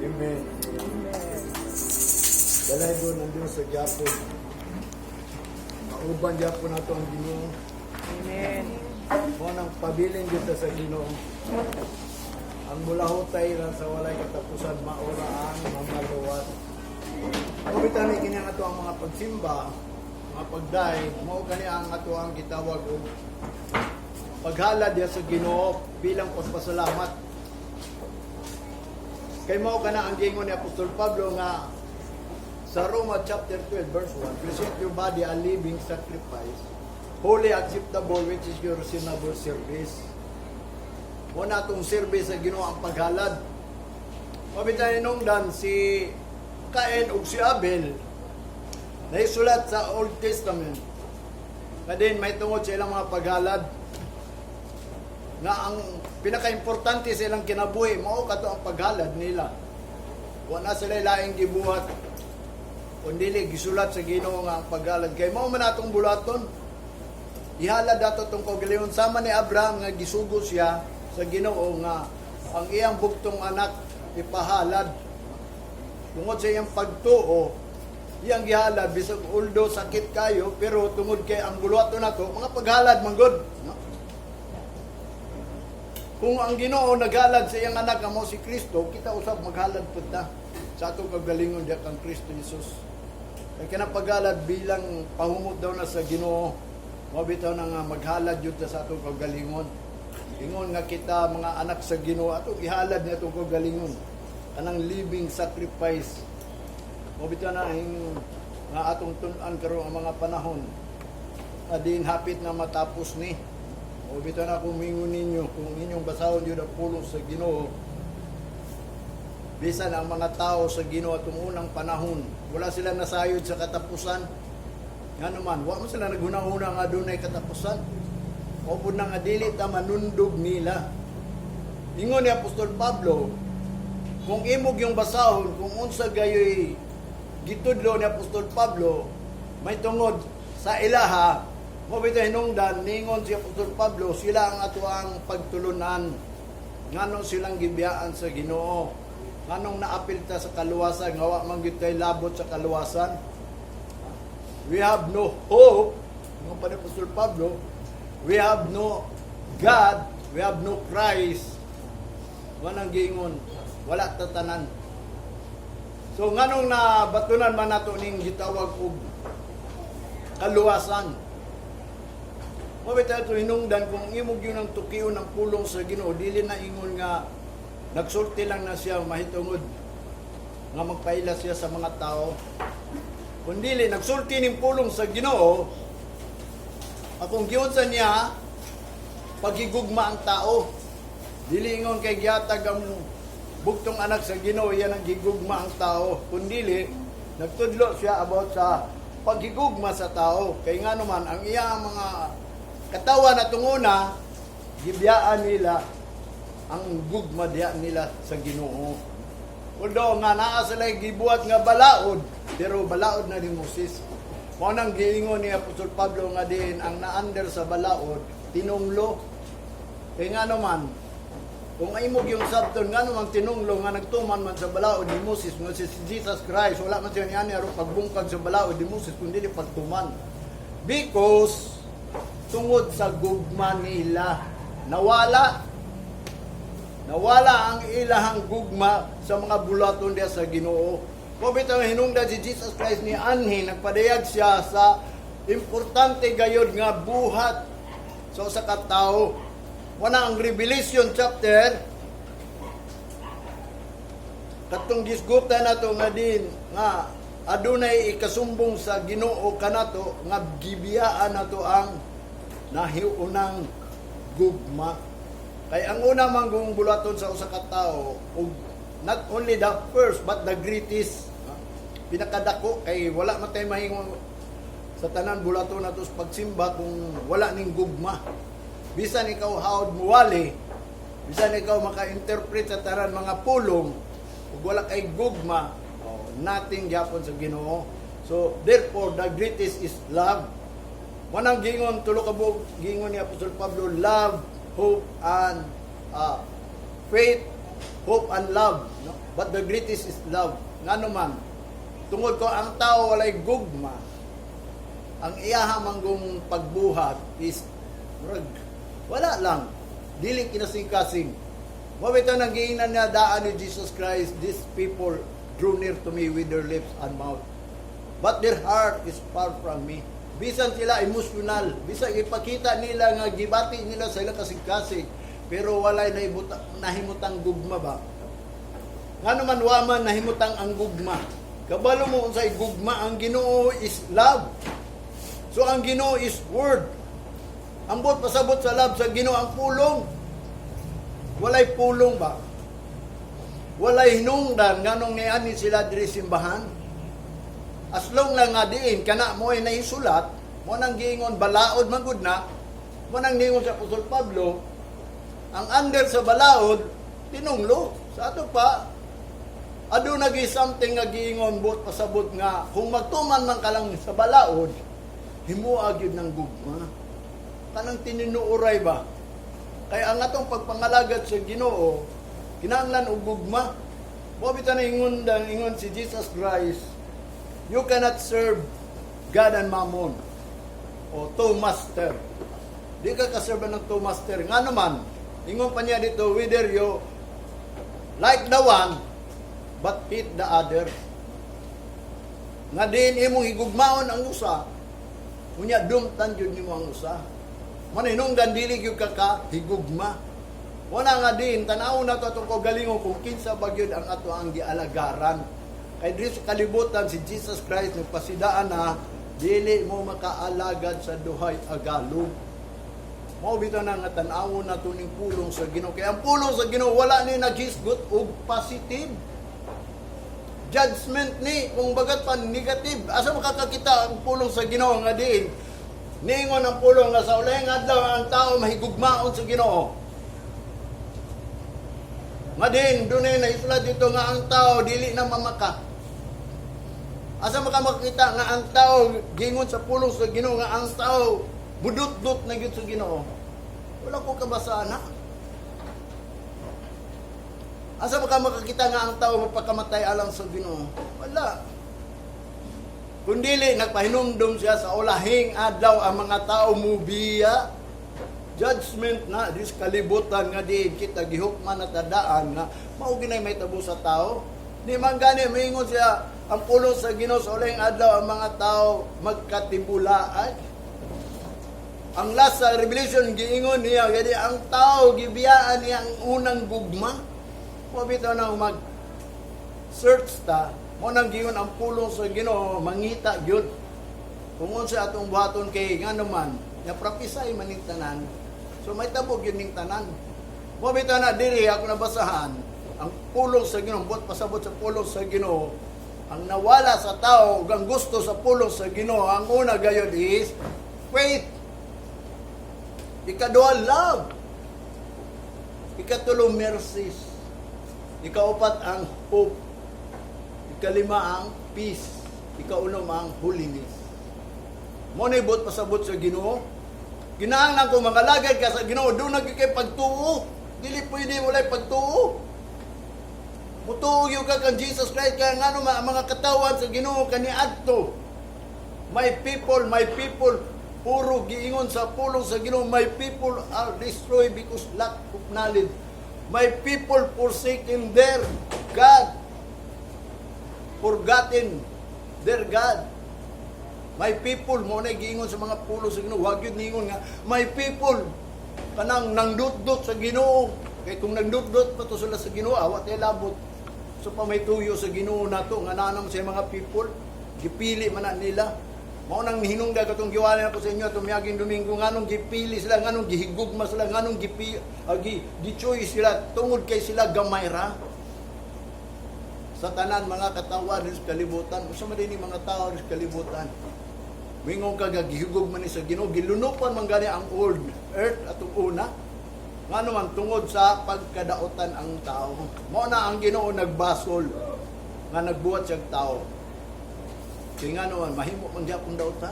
Amen. Amen. Dalaygon ang Diyos sa gyapon. Mauban gyapon nato ang Ginoo. Amen. Mao nang pabilin kita sa Ginoo. Ang mulahutay ra sa walay katapusan, maura ang mamaluwas. Kung ni kini ang ato ang mga pagsimba, mga pagday, mao kani ang ato ang gitawag og paghalad diya sa Ginoo bilang pagpasalamat. Kay mao kana ang giingon ni Apostol Pablo nga sa Roma chapter 12 verse 1, "Present your body a living sacrifice, holy acceptable, which is your reasonable service." Mao na atong service sa Ginoo ang paghalad. Mabita hinungdan si Cain ug si Abel naisulat sa Old Testament nga din may tungod sa ilang mga paghalad nga ang pinakaimportante sa ilang kinabuhi mao kato ang paghalad nila. Wa na sila laing gibuhat kun dili gisulat sa Ginoo nga ang paghalad kay mao man atong buluhaton. Ihalad ato tong kaugalingon sama ni Abraham nga gisugo siya sa Ginoo nga ang iyang bugtong anak ipahalad. Tungod sa iyang pagtuo, iyang gihalad bisag uldo sakit kayo, pero tungod kay ang buluhaton nato mga paghalad man gud, no? Kung ang Ginoo naghalad sa iyang anak nga mao si Kristo, kita usab maghalad pud ta sa atong kagalingon diya kang Kristo Jesus. Kay kanang paghalad bilang pahumot daw na sa Ginoo, mao bitaw na nga maghalad yun ta sa atong kagalingon. Ingon nga kita mga anak sa Ginoo, atong ihalad niya atong kagalingon. Kanang living sacrifice. Mao bitaw na ing nga atong tun-an karon ang mga panahon. Adin hapit na matapos ni. O bitaw na kung mingon ninyo, kung inyong basahon yun ang pulong sa Ginoo, bisan ang mga tao sa Ginoo atong unang panahon, wala sila nasayod sa katapusan. Nga naman, wa man sila naghuna-huna nga dunay katapusan. O pud na nga dili ta manundog nila. Ingon ni Apostol Pablo, kung imong yung basahon, kung unsa gayoy gitudlo ni Apostol Pablo, may tungod sa ilaha, mo bitaw hinungdan, ningon si Apostol Pablo, sila ang ato ang pagtulunan. Nganong silang gibiyaan sa Ginoo? Nganong naapil ta sa kaluwasan, nga wa man gyud tay labot sa kaluwasan? We have no hope, ingon pa ni Apostol Pablo, we have no God, we have no Christ. Wanang giingon, wala tatanan. So nganong nabatunan man nato ning gitawag og kaluwasan? Mao bitaw ito hinungdan kung imong yun ang tukion ng pulong sa Ginoo, dili na ingon nga nagsulti lang na siya mahitungod nga magpaila siya sa mga tao. Kung dili nagsulti ning pulong sa Ginoo, akong giunsa niya paghigugma ang tao. Dili ingon kay gihatag ang bugtong anak sa Ginoo yan ang gigugma ang tao. Kun dili nagtudlo siya about sa paghigugma sa tao. Kay nga naman ang iya mga katawan na tunguna gibiyaan nila ang gugma diya nila sa Ginoo. Although nga naa sila gibuhat nga balaod, pero balaod na ni Moses. Mao nang giingon ni Apostol Pablo nga din ang na-under sa balaod, tinunglo. Kay nga naman, kung imong yung sabton nga naman tinunglo nga nagtuman man sa balaod ni Moses nga si Jesus Christ, wala man siya niani aron pagbungkag sa balaod ni Moses kundi di pagtuman. Because tungod sa gugma nila nawala. Nawala ang ilahang gugma sa mga buluhaton diya sa Ginoo. Kung bitaw hinungdan si Jesus Christ ni anhi nagpadayag siya sa importante gayod nga buhat sa usa ka tawo. Wala ang Revelation chapter katong gisgutan nato nga din nga adunay ikasumbong sa Ginoo kanato nga gibiyaan nato ang nahiunang gugma. Kay ang una man kung buluhaton sa usa ka tawo ug not only the first but the greatest, no? Pinakadako kay wala man tay mahimo sa tanan buluhaton nato sa pagsimba kung wala ning gugma. Bisan ikaw hawod muwali, bisan ikaw maka-interpret sa tanan mga pulong, ug wala kay gugma, oh, nothing gyapon sa Ginoo. So therefore the greatest is love. Manang gingon tulo ka buok gingon ni Apostol Pablo: love, hope and faith. Hope and love, no? But the greatest is love. Ngano man, tungod ko ang tao walay gugma, ang iyaha manggong pagbuhat is murag wala lang, dili kinasing-kasing. Mao bitaw nang giingnan niya daan ni Jesus Christ, "These people drew near to me with their lips and mouth, but their heart is far from me." Bisan sila emosyonal, bisan ipakita nila nga gibati nila sa ilang kasing-kasing, pero walay nahimutang gugma ba. Ngano man wa man nahimutang ang gugma? Kabalo mo unsay gugma? Ang Ginoo is love. So ang Ginoo is word. Ang buot pasabot sa love sa Ginoo, ang pulong. Walay pulong ba? Walay hinungdan nganong niani sila diri simbahan. As long lang nga diin kana mo ay nahisulat, mo nang giingon balaod man gud na, mo nang niingon sa Apostol Pablo, ang under sa balaod tinunglo. Sa ato pa, aduna gi something nga giingon, buot pasabot nga kung magtuman man ka lang sa balaod, himua gyud ng gugma. Kanang tinuoray ba? Kaya ang atong pagpangalagad sa Ginoo, kinahanglan og gugma. Mo bitaw na ingon dang ingon si Jesus Christ, "You cannot serve God and Mammon," o two master. Di ka kaserve ng two master. Nga naman, ingon pa niya dito, whether you like the one, but hate the other. Nga din imong higugmaon ang usa, unya dumtan jud nimo ang usa. Maninungdan dili gyud ka ka higugma. Wala nga din tan-aw na to atong kaugalingon kung kinsa ba gyud ang ato ang gialagaran. Kay diri sa kalibutan, si Jesus Christ nagpasidaan na dili mo makaalagad sa duhay agalog. Mao bitaw na nga tan-awon na ning pulong sa Ginoo. Kay ang pulong sa Ginoo wala ni naghisgot og positive. Judgment ni kung bagat pa negative. Asa makakakita ang pulong sa Ginoo nga diin niingon ang pulong nga sa ulahing adlaw ang tao mahigugmaon sa Ginoo? Nga din dunay naisulat dito nga ang tao dili na mamaka. Asa maka makita nga ang tao gingon sa pulong sa Ginoo nga ang tao mudutdot na gyud sa Ginoo? Wala ko kabasaan na. Asa maka makakita nga ang tao magpakamatay alang sa Ginoo? Wala. Kundili nagpahinumdum siya sa ulahing adlaw ang mga tao mubiya. Judgment na dis kalibutan nga diin kita gihukman at tadaan nga mao ginay may tabo sa tao. Di man gani maingon siya ang pulong sa Ginoo sa ulahing adlaw ang mga tao magkatibulaay. Ang last sa Revelation, giingon niya gani ang tao gibiyaan niya ang unang gugma. Mao bitaw nang mag search ta, mo nang giingon ang pulong sa Ginoo, mangita gyud kung unsa atong buhaton, kay nga naman nga prophesy man ning tanan, so may tabo gyud ning tanan. Mo bitaw na diri ako nabasahan ang pulong sa Ginoo, buot pasabot sa pulong sa Ginoo, ang nawala sa tao ug ang gusto sa pulong sa Ginoo, ang una gayod is faith, ikaduha, love, ikatulo, mercies, ikaupat, ang hope, ikalima, ang peace, ikaunom, ang holiness. Mo na buot pasabot sa Ginoo. Kinahanglan kung mangalagad ka sa Ginoo, duna gyud kay pagtuo. Dili pwede walay pagtuo. Mutuo gyud ka kang Jesus Christ, kaya ngano mga katawan sa Ginoo kaniadto. "My people, my people," puro giingon sa pulong sa Ginoo, "My people are destroyed because lack of knowledge. My people forsaken their God. Forgotten their God." My people, mo na giingon sa mga pulong sa Ginoo, wag yun ningon nga, my people, kanang nangdutdot sa Ginoo. Kay kung nangdutdot pa to sila sa Ginoo, awa tayo labot. So pa may tuyo sa Ginoo nato nga nanam sa mga people, gipili man na nila. Mao nang hinungdan katong giwali ako sa inyo atong miaging Domingo, nganong gipili sila, nganong gihigugma sila, nganong gipi gi, gi-choice sila, tungod kay sila gamay ra sa tanan mga katawan sa kalibutan. Unsa man din mga tao sa kalibutan? Mingon ka ga gihigugma man ni sa Ginoo, gilunupan man gani ang old earth atong una. Ngano man, tungod sa pagkadautan ang tao. Mao na ang Ginoo nagbasol nga nagbuhat siyang tao. Kay ngano man, mahimo man gyapon dautan.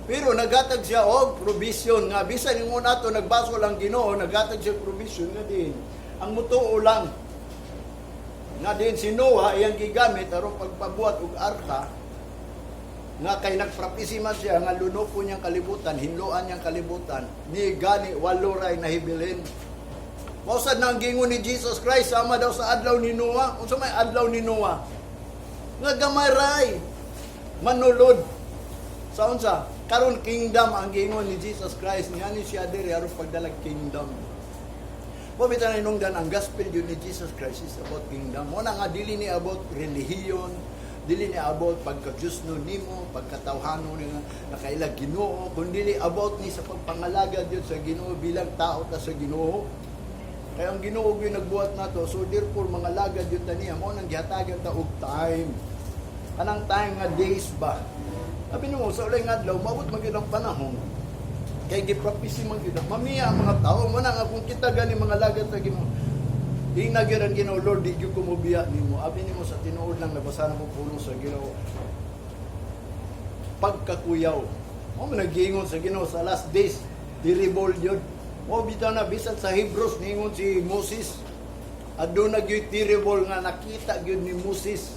Pero naghatag siya og provision nga bisan ingon ato nagbasol ang Ginoo, naghatag siya og provision nga din. Ang mutuo lang. Nga din si Noah iyang gigamit aron pagpabuhat og arka, nga kay nagpropesy man siya nga lunupon niyang kalibutan, hinloan niyang kalibutan, ni gani walo ray nahibilin. Mao sad nang gingon ni Jesus Christ, sama daw sa adlaw ni Noah. Unsa may adlaw ni Noah? Nga gamay ray manulod. Sa unsa? Karon kingdom ang gingon ni Jesus Christ, niya ni siya diri aron pagdalag kingdom. Mao bitaw na hinungdan, ang gospel yun ni Jesus Christ is about kingdom. Mo na nga dili ni about relihiyon, dili ni about pagka-Diyos no nimo, pagkatawhano ni nga nakaila Ginoo, kundi about ni sa pagpangalagad yun sa Ginoo bilang tao ta sa Ginoo. Kaya ang Ginoo gyud nagbuhat nato, so therefore mga lagad yun ta niya, mo nang gihatagan ta og time. Kanang time nga days ba? Sabi nimo sa ulay nga adlaw, maabot man gyud ang panahon kay gipropesy man gyud mamiya ang mga tao. Mo na nga kung kita gani mga lagad sa Ginoo, ingna gyud ang Ginoo, "Lord, di gyud ko mobiya nimo." Abi nimo, sa tinuod lang nabasa na ko pulong sa Ginoo, pagkakuyaw mo man nagiingon sa Ginoo sa last days, terrible yun. Mo bitaw na bisan sa Hebrews, niingon si Moses, aduna gyud terrible nga nakita gyud ni Moses,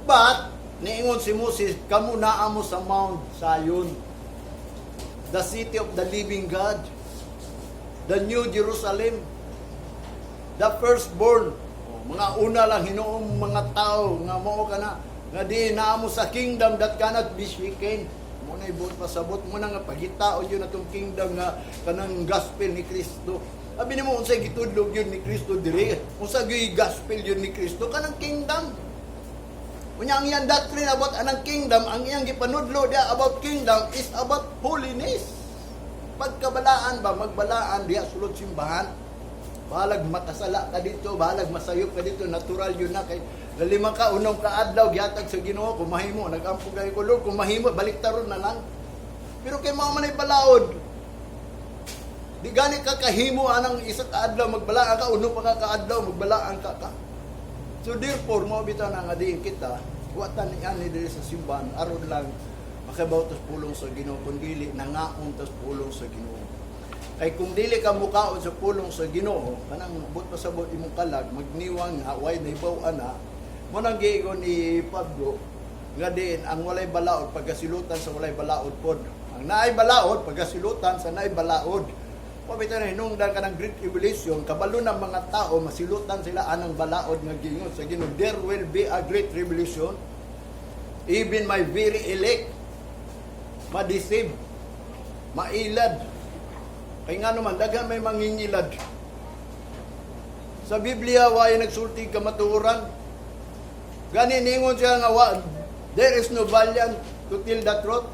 but niingon si Moses, "Kamo naa mo sa Mount Zion, the city of the living God, the New Jerusalem, the firstborn." Oh, mga una lang hinuong mga tao nga mao kana nga di naa mo sa kingdom that cannot be shaken. Mo na ibot pasabot mo na nga pagitao yun atong kingdom nga kanang gospel ni Kristo. Abi nimo, unsay gitudlog yun ni Kristo diri? Unsa gyud gospel yun ni Kristo? Kanang kingdom. Unya ang iyang doctrine about anang kingdom, ang iyang gipanudlo dia about kingdom is about holiness. Pagkabalaan ba, magbalaan diha sulod simbahan. Bahalag makasala ka dito, bahalag masayop ka dito, natural yun na kay lalima ka unom ka adlaw gihatag sa Ginoo. Kung mahimo, nagampo kay ko, "Lord, kung mahimo, baliktaron na lang." Pero kay mao man ay balaod. Di gani ka kahimo anang isa ka adlaw magbalaan ka, unom pa ka kaadlaw magbalaan ka ka. So therefore, mao bitaw na nga diin kita, wa ta ni ani diri sa simbahan aron lang makabaw tas pulong sa Ginoo, kun dili nangaon tas pulong sa Ginoo. Kay kung dili ka mukaon sa pulong sa Ginoo, kanang but pasabot imong kalag magniwang nga way nahibaw ana. Mo nang giingon ni Pablo nga diin ang walay balaod pagkasilutan sa walay balaod pod. Ang naay balaod pagkasilutan sa naay balaod. Pabita na hinungdan ka ng great tribulation, kabalo ng mga tao, masilutan sila anang balaod nga gingon sa Ginoo. There will be a great tribulation. Even my very elect, ma-deceive, mailad. Kay nga naman, daghan may mangingilad. Sa Biblia, way nagsulti kamatuoran. Gani ningon siya nga wa, there is no valiant to tell the truth.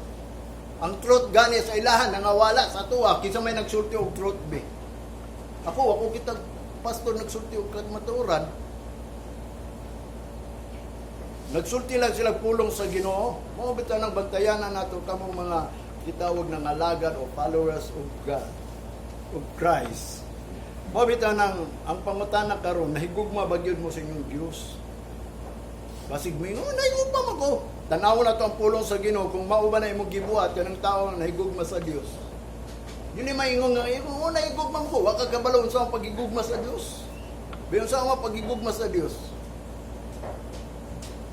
Ang truth gani sa ilahan nangawala sa tuwa. Kinsa may nagsulti og truth be? Ako, ako kita pastor nagsulti og kamatuoran. Nagsulti lang sila pulong sa Ginoo. Mao bitaw nang bantayanan nato kamong mga gitawag ng alagad o followers of God, of Christ. Mao bitaw nang ang pangutana karon, nahigugma ba gyud mo sa inyong Dios? Basig mo, "Oh, nahigugma man ko." Tanaw na to ang pulong sa Ginoo kung mao ba na imong gibuhat kanang tao nga nahigugma sa Dios. Dili maingon nga, "Oh, nahigugma ko." Wa ka kabalo unsa ang pagigugma sa Dios. Biyon sa ang pagigugma sa Dios.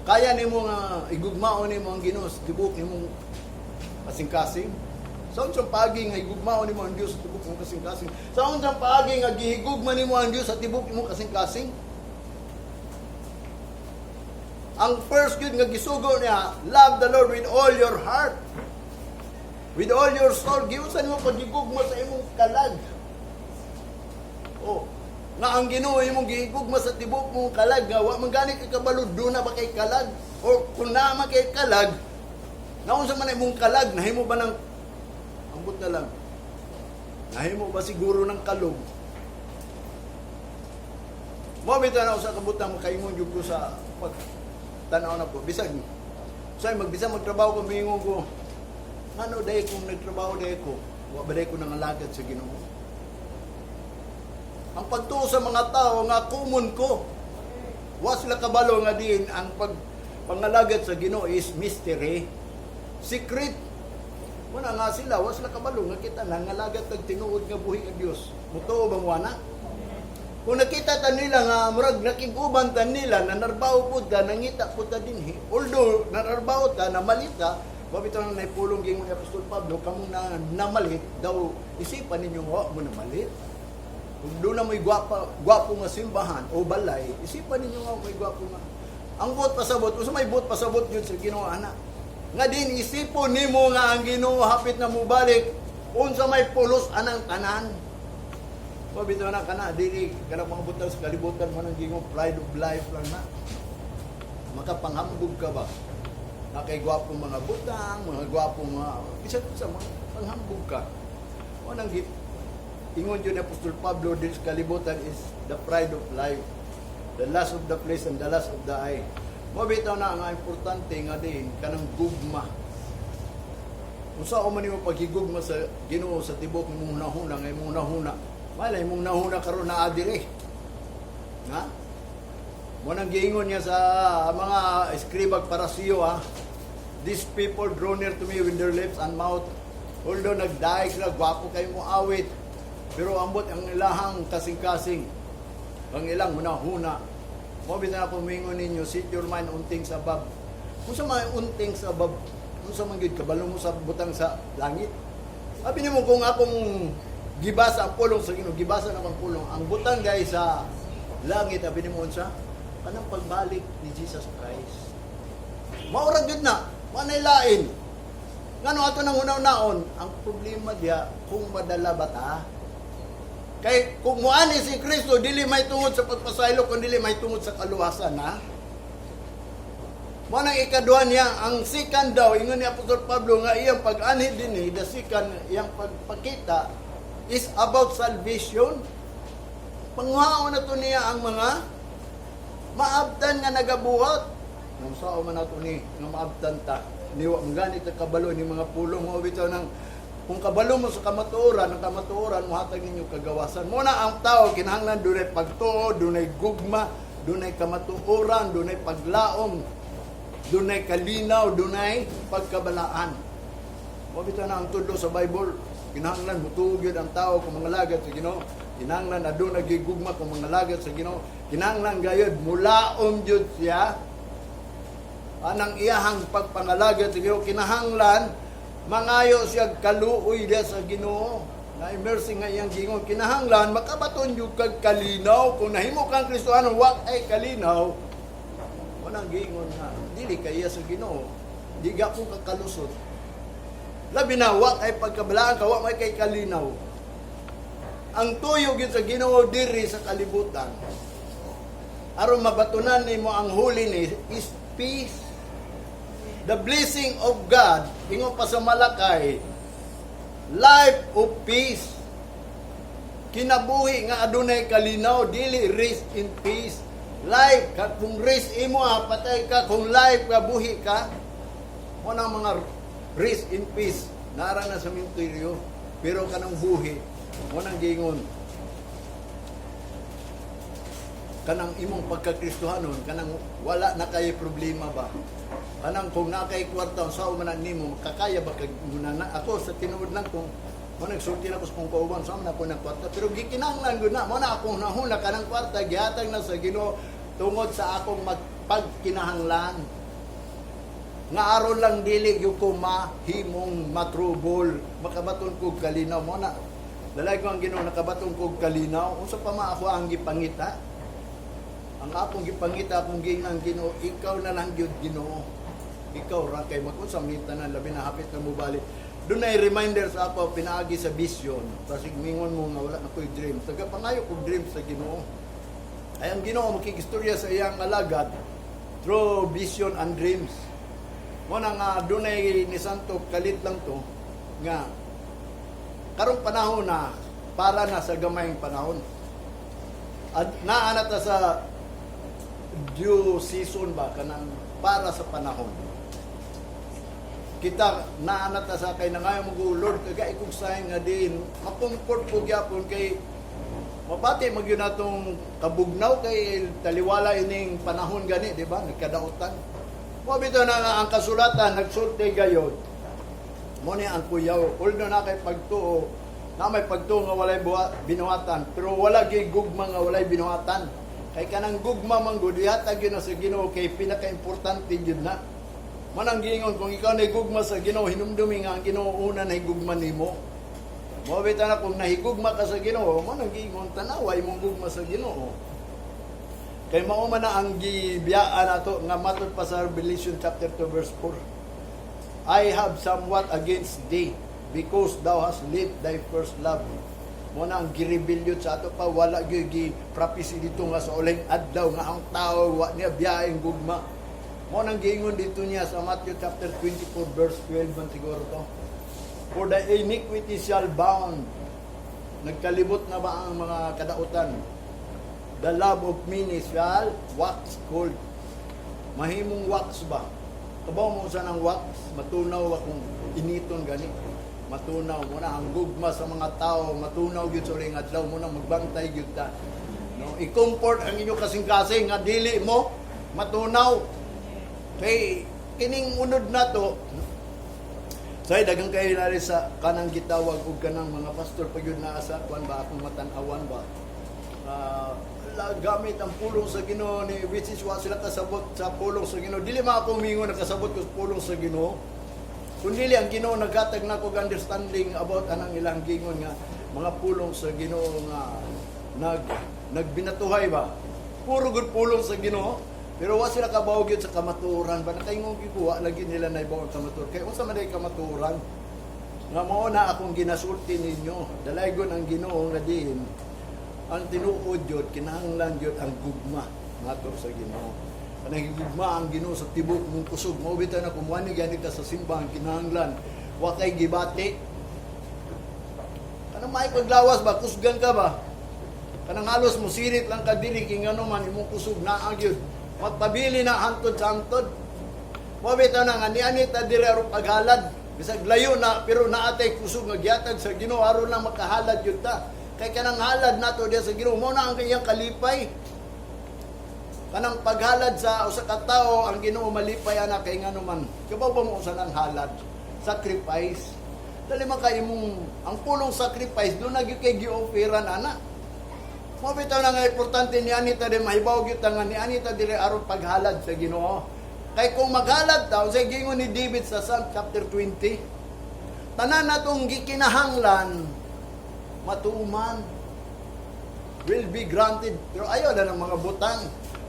Kaya nimo nga igugmaon nimo ang Ginoo sa tibok nimong kasing-kasing? Sa unsang paagi nga igugmaon nimo ang Dios sa tibok imong kasing-kasing? Sa unsang paagi nga gihigugma nimo ang Dios sa tibok imong kasing-kasing? Ang first gyud nga gisugo niya, love the Lord with all your heart, with all your soul. Giunsa nimo pagigugma sa imong kalag? Oh, nga ang Ginoo imong gihigugma sa tibok mong kalag nga wa man gani ka kabalo duna ba kay kalag, or kung naa man kay kalag, naunsa man imong kalag? Nahimo ba ng, ambot na lang, nahimo ba siguro ng kalog mo? Bitaw na sa kabutang makaingon jud ko sa pag tanaw na po, bisag say magbisa magtrabaho ko, mingon ko, ngano day kung nagtrabaho day ko, wa ba day ko nangalagad sa Ginoo? Ang pagtuo sa mga tao nga common ko. Wa sila kabalo nga din ang pag pangalagad sa Ginoo is mystery, secret. Muna nga sila, wa sila kabalo nga kita nangalagad tag tinuod nga buhi nga Dios. Mutuo bang wana? Kung nakita ta nila nga murag nakig-uban ta nila, nanarbaho pud ta, nangita pud ta dinhi. Although nanarbaho ta, namalita, wa bitaw nang naipulong gingon ni Apostol Pablo, kamo na namalit daw, isipan ninyo nga wa mo namalit. Kung doon na may gwapa, gwapo nga simbahan o balay, isipan ninyo nga may gwapo nga. Ang buot pasabot, kung sa may buot pasabot yun sa Ginoo ana. Nga din isipon nimo nga ang Ginoo hapit na mubalik, unsa may pulos anang tanan. Wa bitaw na kana dili kana mga butang sa kalibutan mo nang gingon pride of life lang na. Makapanghambog ka ba? Na kay gwapo mga butang, mga gwapo mga bisan sa mga panghambog ka. Wa nang ingon yun ni Apostol Pablo, this kalibutan is the pride of life, the lust of the flesh and the lust of the eye. Mo bitaw na ang importante nga din kanang gugma. Unsa man nimo paghigugma sa Ginoo sa tibok imong hunahuna nga imong hunahuna. Malay imong hunahuna karon naa diri. Ha? Mo nang giingon niya sa mga eskribag Parisiyo ha. "These people draw near to me with their lips and mouth." Although nagdaig sila, gwapo kayo mo awit. Pero ambot ang ilahang kasing-kasing. Ang ilang hunahuna. Mo bitaw na mingon ninyo, set your mind on things above. Kung sa mga on things above, kung sa mga kabalo mo sa butang sa langit. Sabi nimo kung akong gibasa ang pulong sa Ginoo, gibasa na ang pulong, ang butang gay sa langit, abi nimo unsa? Kanang pagbalik ni Jesus Christ. Maura gyud na, manay lain. Ngano ato nang hunaw-naon, ang problema diya kung madala ba ta? Kay kung muani si Kristo dili may tungod sa pagpasaylo kun dili may tungod sa kaluwasan ha. Mo nang ikaduha niya ang second daw ingon ni Apostol Pablo nga iyang pag-anhi dinhi, the second iyang pagpakita is about salvation. Panguhaon na to niya ang mga maabtan nga nagabuhat. Nang sao man nato ni nga maabtan ta. Niwa man gani ta kabalo ni mga pulong mo bitaw nang kung kabalo mo sa kamatuoran, ang kamatuoran mohatag ninyo kagawasan. Mo na ang tao kinahanglan dunay pagtuo, dunay gugma, dunay kamatuoran, dunay paglaom, dunay kalinaw, dunay pagkabalaan. Mo bitaw na ang tudlo sa Bible, kinahanglan mutuo gyud ang tao kung mga lagad sa Ginoo. Kinahanglan aduna gyud gugma kung mga lagad sa Ginoo. Kinahanglan gayud mulaom gyud siya anang iyahang pagpangalagad sa Ginoo. Kinahanglan mangayo siya kaluoy diya sa Ginoo. Na mercy nga iyang gingon. Kinahanglan makabaton gyud kag kalinaw. Kung nahimo kang Kristohano wa ay kalinaw, walang gingon nga dili kaya sa Ginoo. Di gapon ka kalusot. Labi na wa ay pagkabalaan ka, wa may kay kalinaw. Ang tuyo gyud sa Ginoo diri sa kalibutan aron mabatunan nimo ang holiness is peace. The blessing of God, ingon pa sa Malakay, life of peace. Kinabuhi nga adunay kalinaw, dili rest in peace. Life, ka, kung rest imo ha, patay ka, kung life ka, buhi ka, mo nang mga rest in peace, nara na sa minteryo, pero kanang buhi, mo nang giingon, kanang imong pagkakristohanon, kanang wala na kay problema ba? Kanang kung naa kay kwarta, sa man nimo, kakaya ba kag na ako sa tinuod lang kung mo nagsulti na ko sa kong kauban sa man ako ng kwarta, pero gikinahanglan gud na mo na akong nahuna kanang kwarta gihatag na sa Ginoo tungod sa akong magpagkinahanglan nga aron lang dili gyud ko mahimong matrubol, makabaton kog kalinaw. Mo na dalay ko ang Ginoo, nakabaton kog kalinaw. Unsa pa ma ako ang gipangita? Ang akong gipangita, akong giingan, "Ginoo, ikaw na lang gyud, Ginoo, ikaw ra kay mag-unsa man tanan, labi na hapit na mobalik." Doon ay reminder sa ako pinaagi sa vision. Basig mingon mo nga wala na ko'y dream, taga pangayo kog dream sa Ginoo. Ay ang Ginoo makikistorya sa iyang alagad through vision and dreams. Mo na nga dunay ni Santo kalit lang to nga karong panahon na para na sa gamayng panahon. At naa na ta sa due season ba, kanang para sa panahon. Kita naa na ta sa kay nangayo mo, "Lord, kaga ikog sign nga din makomfort ko gyapon kay mabati magyud natong kabugnaw kay taliwala ining panahon gani," di ba? Nagkadautan. Mo bitaw na nga ang kasulatan nagsulti gayod. Mo ni ang kuyaw, although na kay pagtuo, Na may pagtuo nga walay binuhatan, pero wala gyud gugma nga walay binuhatan. Kay kanang gugma man gud ihatag gyud na sa Ginoo kay pinakaimportante gyud na. Manang giingon, kung ikaw na gugma sa Ginoo, hinumdumi nga ang Ginoo una na gugma nimo. Mao bitaw na kung nahigugma ka sa Ginoo, mo nang giingon, tanawa imong gugma sa Ginoo. Kay mao man na ang gibiyaan nato nga matod pa sa Revelation chapter 2 verse 4. "I have somewhat against thee because thou hast left thy first love." Mo na ang girebelyon sa ato pa, wala gyud gi prophecy dito nga sa uling adlaw nga ang tao wa niya biyaeng gugma. Mo nang giingon dito niya sa Matthew chapter 24 verse 12 man siguro to. "For the iniquity shall abound." Nagkalibot na ba ang mga kadautan? "The love of many shall wax cold." Mahimong wax ba? Kabaw mo sa ng wax, matunaw akong initon gani. Matunaw mo na ang gugma sa mga tao, matunaw gyud sa uling adlaw mo na magbantay gyud ta. No, i-comfort ang inyong kasing-kasing nga dili mo matunaw. Kay kining unod na to, say daghang kay nari sa kanang gitawag og kanang mga pastor pag yun naa sa kwan ba, akong matan-awan ba. Gamit ang pulong sa Ginoo ni which is wa sila kasabot sa pulong sa Ginoo. Dili man ako mingon nakasabot ko sa pulong sa Ginoo. Kun dili ang Ginoo naghatag na og understanding about anang ilang gingon nga mga pulong sa Ginoo nga nagbinatuhay ba. Puro gud pulong sa Ginoo. Pero wa sila kabaw gyud sa kamatuoran ba. Nakaingon gyud ko, wa lagi nila naibaw ang kamatuoran. Kay unsa man day kamatuoran? Nga mao na akong ginasulti ninyo. Dalaygon ang Ginoo nga diin ang tinuod jud kinahanglan jud ang gugma nato sa Ginoo. Kanang gugma ang Ginoo sa tibok mong kusog. Mao bitaw na kung wani gani ka sa simbahan, kinahanglan wa kay gibati. Kanang may paglawas ba, kusgan ka ba? Kanang halos mo sirit lang ka dili kay ngano man imong kusog naa gyud. Magpabili na hantod sa hantod. Mao bitaw na nga niani ta diri aron paghalad. Bisag layo na pero naa tay kusog nga gihatag sa Ginoo aron lang makahalad gyud ta. Kay kanang halad nato diya sa Ginoo mao na ang iyang kalipay. Kanang paghalad sa usa ka tawo, ang Ginoo malipay ana kay ngano man. Kabaw ba mo usa nang halad? Sacrifice. Dali man kay imong ang pulong sacrifice doon na gyud kay gi-offeran ana. Mao bitaw na nga importante ni anita din mahibaw gyud ta nga ni anita diri aron paghalad sa Ginoo. Kay kung maghalad ta, unsay gingon ni David sa Psalm chapter 20? Tanan natong gikinahanglan matuman, will be granted. Pero ayaw na ng mga butang.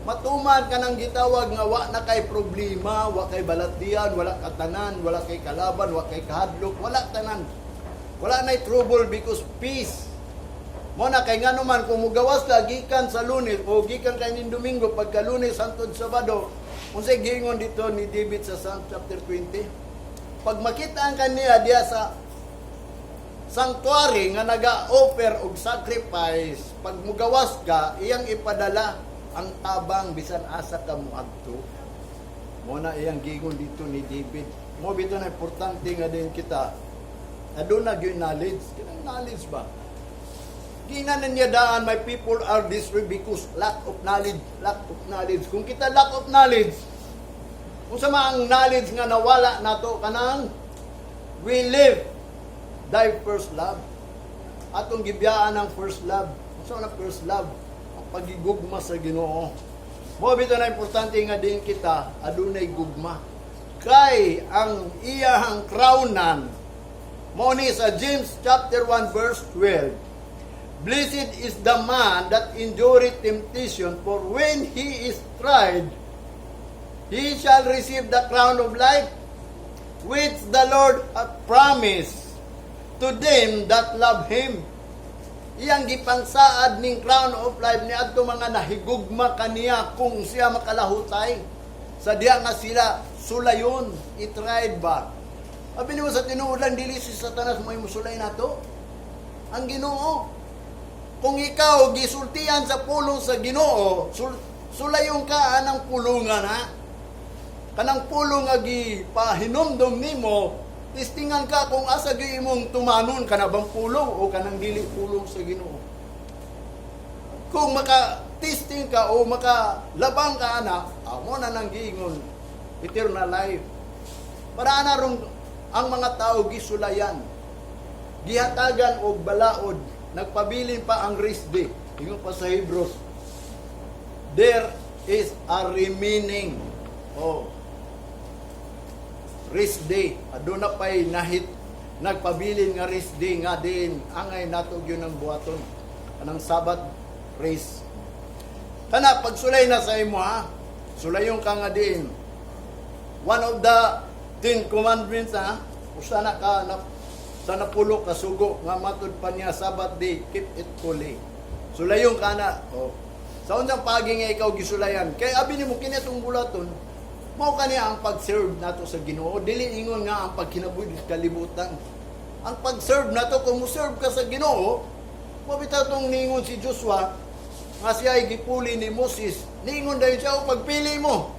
Matuman ka ng gitawag nga wa na kay problema, wa kay balatian, wala katanan, wala kay kalaban, wa kay kahadlok, wala tanan. Wala na trouble because peace. Mo na kay ngano man kung mugawas ka gikan sa Lunes o gikan kay ning Domingo, pagka Lunes hangtod Sabado, unsay giingon dito ni David sa Psalm chapter 20? Pag makita ang kaniya diya sa sanctuary nga naga-offer og sacrifice, pag mugawas ka, iyang ipadala ang tabang bisan asa ka moadto. Mo na iyang giingon dito ni David. Mo bitaw na importante nga din kita aduna gyud knowledge. Kanang knowledge ba? Ginanan niya daan, "My people are destroyed because lack of knowledge, lack of knowledge." Kung kita lack of knowledge, kung sa ang knowledge nga nawala nato kanang we live thy first love. Atong gibiyaan ang first love. Unsa man ang first love? Ang pagigugma sa Ginoo. Mo bitaw na importante nga din kita adunay gugma. Kay ang iyahang crownan mao ni sa James chapter 1 verse 12. "Blessed is the man that endureth temptation, for when he is tried, he shall receive the crown of life, which the Lord hath promised to them that love Him." Iyang gipangsaad ning crown of life ni adto mga nahigugma kaniya kung siya makalahutay. Sa diya nga sila sulayon, i-tried ba? Abi nimo sa tinuod lang, dili si Satanas mo musulay nato. Ang Ginoo. Kung ikaw gisultian sa pulong sa Ginoo, sulayon ka anang pulungan ha. Kanang pulong nga gipahinumdom nimo, testingan ka kung asa gyud imong tumanon, kana bang pulong o kanang dili pulong sa Ginoo. Kung maka-testing ka o makalabang ka ana, amo na nang giingon eternal life. Para ana rong ang mga tao gisulayan. Gihatagan og balaod, nagpabilin pa ang rest day. Ingon pa sa Hebrews, there is a remaining, oh, rest day. Aduna pay nahit nagpabilin nga rest day nga din angay nato gyud ang buhaton anang Sabbath rest. Kana pagsulay na sa imo ha, sulayon ka nga din one of the 10 Commandments ha, usa na ka na, sa napulo ka sugo nga matud pa niya, Sabbath day, keep it holy. Sulayon ka na, oh. Sa unsang pagi nga ikaw gisulayan kay abi nimo kini atong bulaton, mao kani ang pag-serve nato sa Ginoo. Dili ingon nga ang pagkinabuhi sa kalibutan. Ang pag-serve nato, kung mo-serve ka sa Ginoo, mao bitaw tong niingon si Joshua nga siya ay gipuli ni Moses. Niingon dayon siya, "O pagpili mo."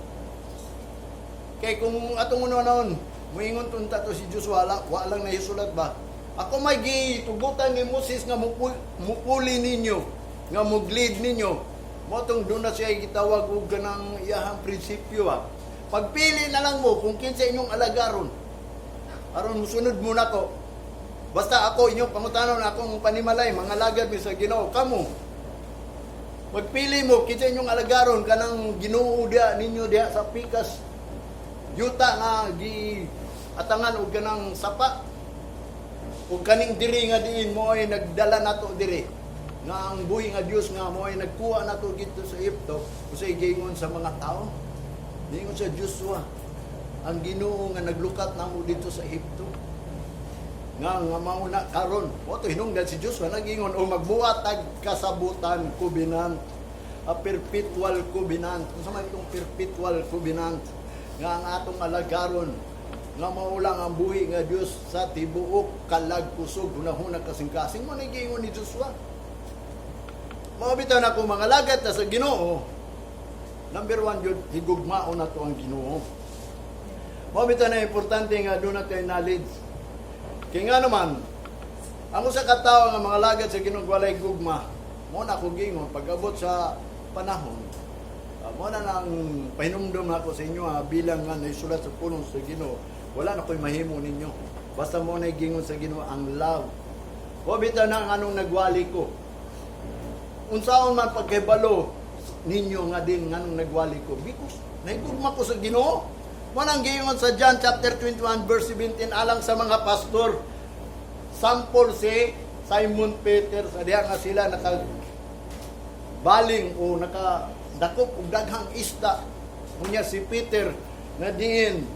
Kay kung atong unahon, muingon tunta to si Joshua, wala, wa lang nahisulat ba? "Ako may gitugutan ni Moses nga mupuli ninyo, nga muglid ninyo." Mao tong doon na siya gitawag og kanang iyahang prinsipyo ba. "Pagpili na lang mo kung kinsa inyong alagaron. Aron musunod mo nako. Basta ako inyong pangutanon, akong panimalay, mga lagad mi sa Ginoo. Kamo, magpili mo kinsa inyong alagaron kanang Ginoo diha ninyo diha sa pikas yuta nga gi atangan og kanang sapa ug kaning diri nga diin mo ay nagdala nato diri nga ang buhi nga Dios nga mo ay nagkuha nato dito sa Egypto." Usay giingon sa mga tao, giingon sa Joshua, "Ang Ginoo nga naglukat namo dito sa Egypto nga nga mauna karon." Mo to hinungdan si Joshua nagingon o magbuhat tag kasabutan, covenant, a perpetual covenant. Unsa man itong perpetual covenant? Nga ang atong alagaron nga mao lang ang buhi nga Dios sa tibuok kalag, kusog, hunahuna, kasing-kasing. Mo giingon ni Joshua. Mao bitaw na kung mga lagat na sa Ginoo, number one yun, higugmaon na to ang Ginoo. Mao bitaw na importante nga doon na tayo knowledge. Kaya nga naman, ang usa ka tawo nga mga lagad sa Ginoo walay gugma, mo na ako gingon pag-abot sa panahon. Mo na nang pahinumdum ako sa inyo ha, bilang nga naisulat sa pulong sa Ginoo, wala na ko'y mahimo ninyo. Basta mo na gingon sa Ginoo ang love. O bitaw na ang anong nagwali ko. Unsaon man pagkahibalo ninyo nga din nganong nagwali ko? Because nahigugma ko sa Ginoo. Mo nang giingon sa John chapter 21 verse 17 alang sa mga pastor. Sample si Simon Peter sa diha nga sila naka baling o nakadakop og daghang isda. Unya si Peter nga diin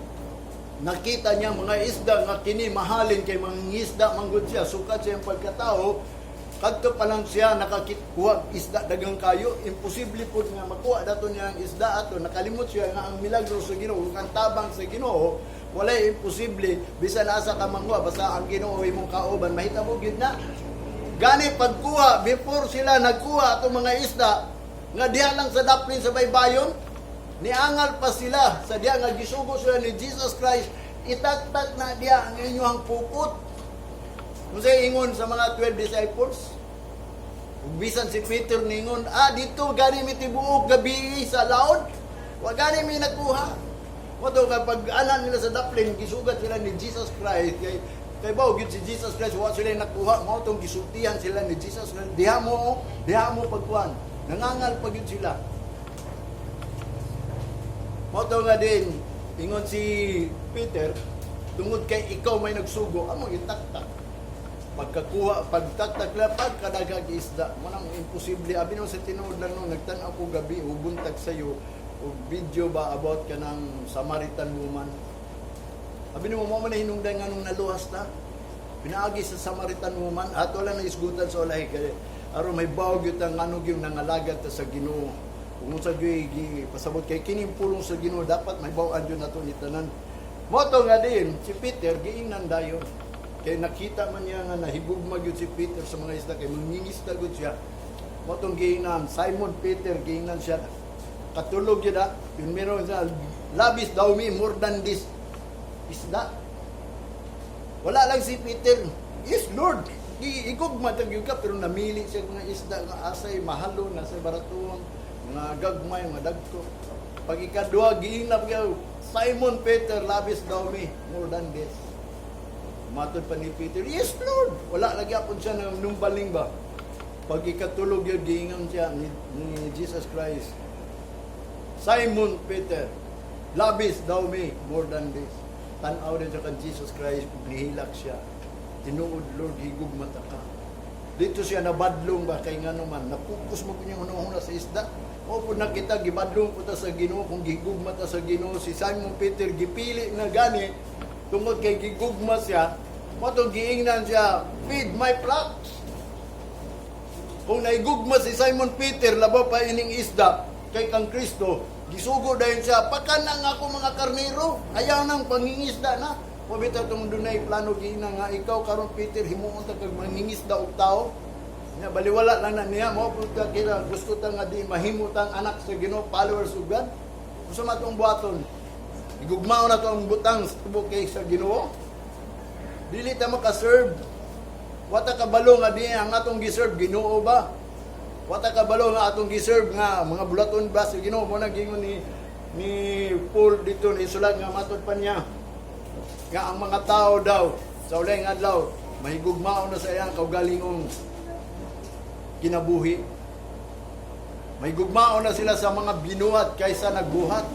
nakita niya mga isda nga kini mahalin kay mga isda manggod siya, sukat siya ang pagkatao. Kadto pa lang siya nakakikuha isda daghang kayo, imposible pud nga makuha dato niya ang isda ato. Nakalimot siya nga ang milagro sa Ginoo, ang tabang sa Ginoo, walay imposible. Bisan asa ka manguha, basta ang Ginoo imong kauban, mahitabo gyud na. Gani pagkuha, before sila nagkuha atong mga isda nga diha lang sa daplin sa baybayon, niangal pa sila sa diha nga gisugo sila ni Jesus Christ, "Itaktak na diha ang inyong pukot." Kung sa ingon sa mga 12 disciples, ug bisan si Peter ningon, "Ah, dito gani mi tibuok gabi sa laod, wa gani mi nakuha." Mo to kapag anan nila sa daplin, gisugat sila ni Jesus Christ kay kay bao gyud si Jesus Christ wa sila nakuha. Mao tong gisultihan sila ni Jesus Christ, "Diha mo, diha mo pagkuan." Nangangal pa gyud sila. Mao to nga din ingon si Peter, "Tungod kay ikaw may nagsugo, among itaktak." Pagkakuha, pagtaktak la, pagkadaghag isda, mo nang imposible. Abi no sa tinuod lang no, nagtan-aw ko gabi o buntag sayo og video ba about kanang Samaritan woman. Abi nimo mo man hinungdan nga nung naluwas ta. Pinaagi sa Samaritan woman, ato lang naisgutan sa ulay kay aron may bawog gyud ang ano gyud nangalagad ta sa Ginoo. Kung unsa gyud gi pasabot kay kining pulong sa Ginoo, dapat may bawaan gyud nato ni tanan. Mo to nga din si Peter giingnan dayon. Kay nakita man niya nga nahigugma gyud si Peter sa mga isda kay mangingisda gyud siya. Mo tong giingnan Simon Peter, giingnan siya, "Katulog gyud ah." Yun meron siya, "Lovest thou me more than this isda?" Wala lang si Peter, "Yes, Lord." Igugma ta gyud ka, pero namili siya mga isda nga asay mahalo na sa baratuon, mga gagmay, mga dagko. Pag ikaduha, giingnan pa, "Simon Peter, lovest thou me more than this?" Matod pa ni Peter, "Yes, Lord." Wala lagi apon siya ng numbaling ba. Pag ikatulog yun, giingon siya ni Jesus Christ, "Simon Peter, lovest thou me more than this?" Tanaw din siya kan Jesus Christ, nihilak siya. "Tinuod, Lord, higugma ta ka." Dito siya nabadlong ba kay ngano man, napokus mo kunyang hunahuna sa isda. O po na kita, gibadlong po ta sa Ginoo kung gigugma ta sa Ginoo. Si Simon Peter gipili na gani tungod kay gigugma siya. Mao tong giingnan siya, "Feed my flocks." Kung naigugma si Simon Peter labaw pa ining isda kay kang Kristo, gisugo dayon siya, "Pakan-a ang ako mga karnero, ayaw nang pangingisda na." Mao bitaw tong dunay plano giina nga ikaw karon, Peter, himuon ta kag mangingisda og tao. Nya baliwala lang na niya. Mo pud ka kira gusto ta nga di mahimo tang anak sa Ginoo, followers of God. Unsa man tong buhaton? Igugmaon na to ang butang sa tubok kay sa Ginoo. Dili ta maka-serve. Wa ta kabalo nga di ang atong gi-serve Ginoo ba? Wa ta kabalo nga atong gi-serve nga mga bulaton ba sa Ginoo? Mo na giingon ni Paul dito ni sulat nga matod pa niya nga ang mga tao daw sa ulahing adlaw mahigugmaon na sa iyang kaugalingong kinabuhi. Mahigugmaon na sila sa mga binuhat kaysa nagbuhat.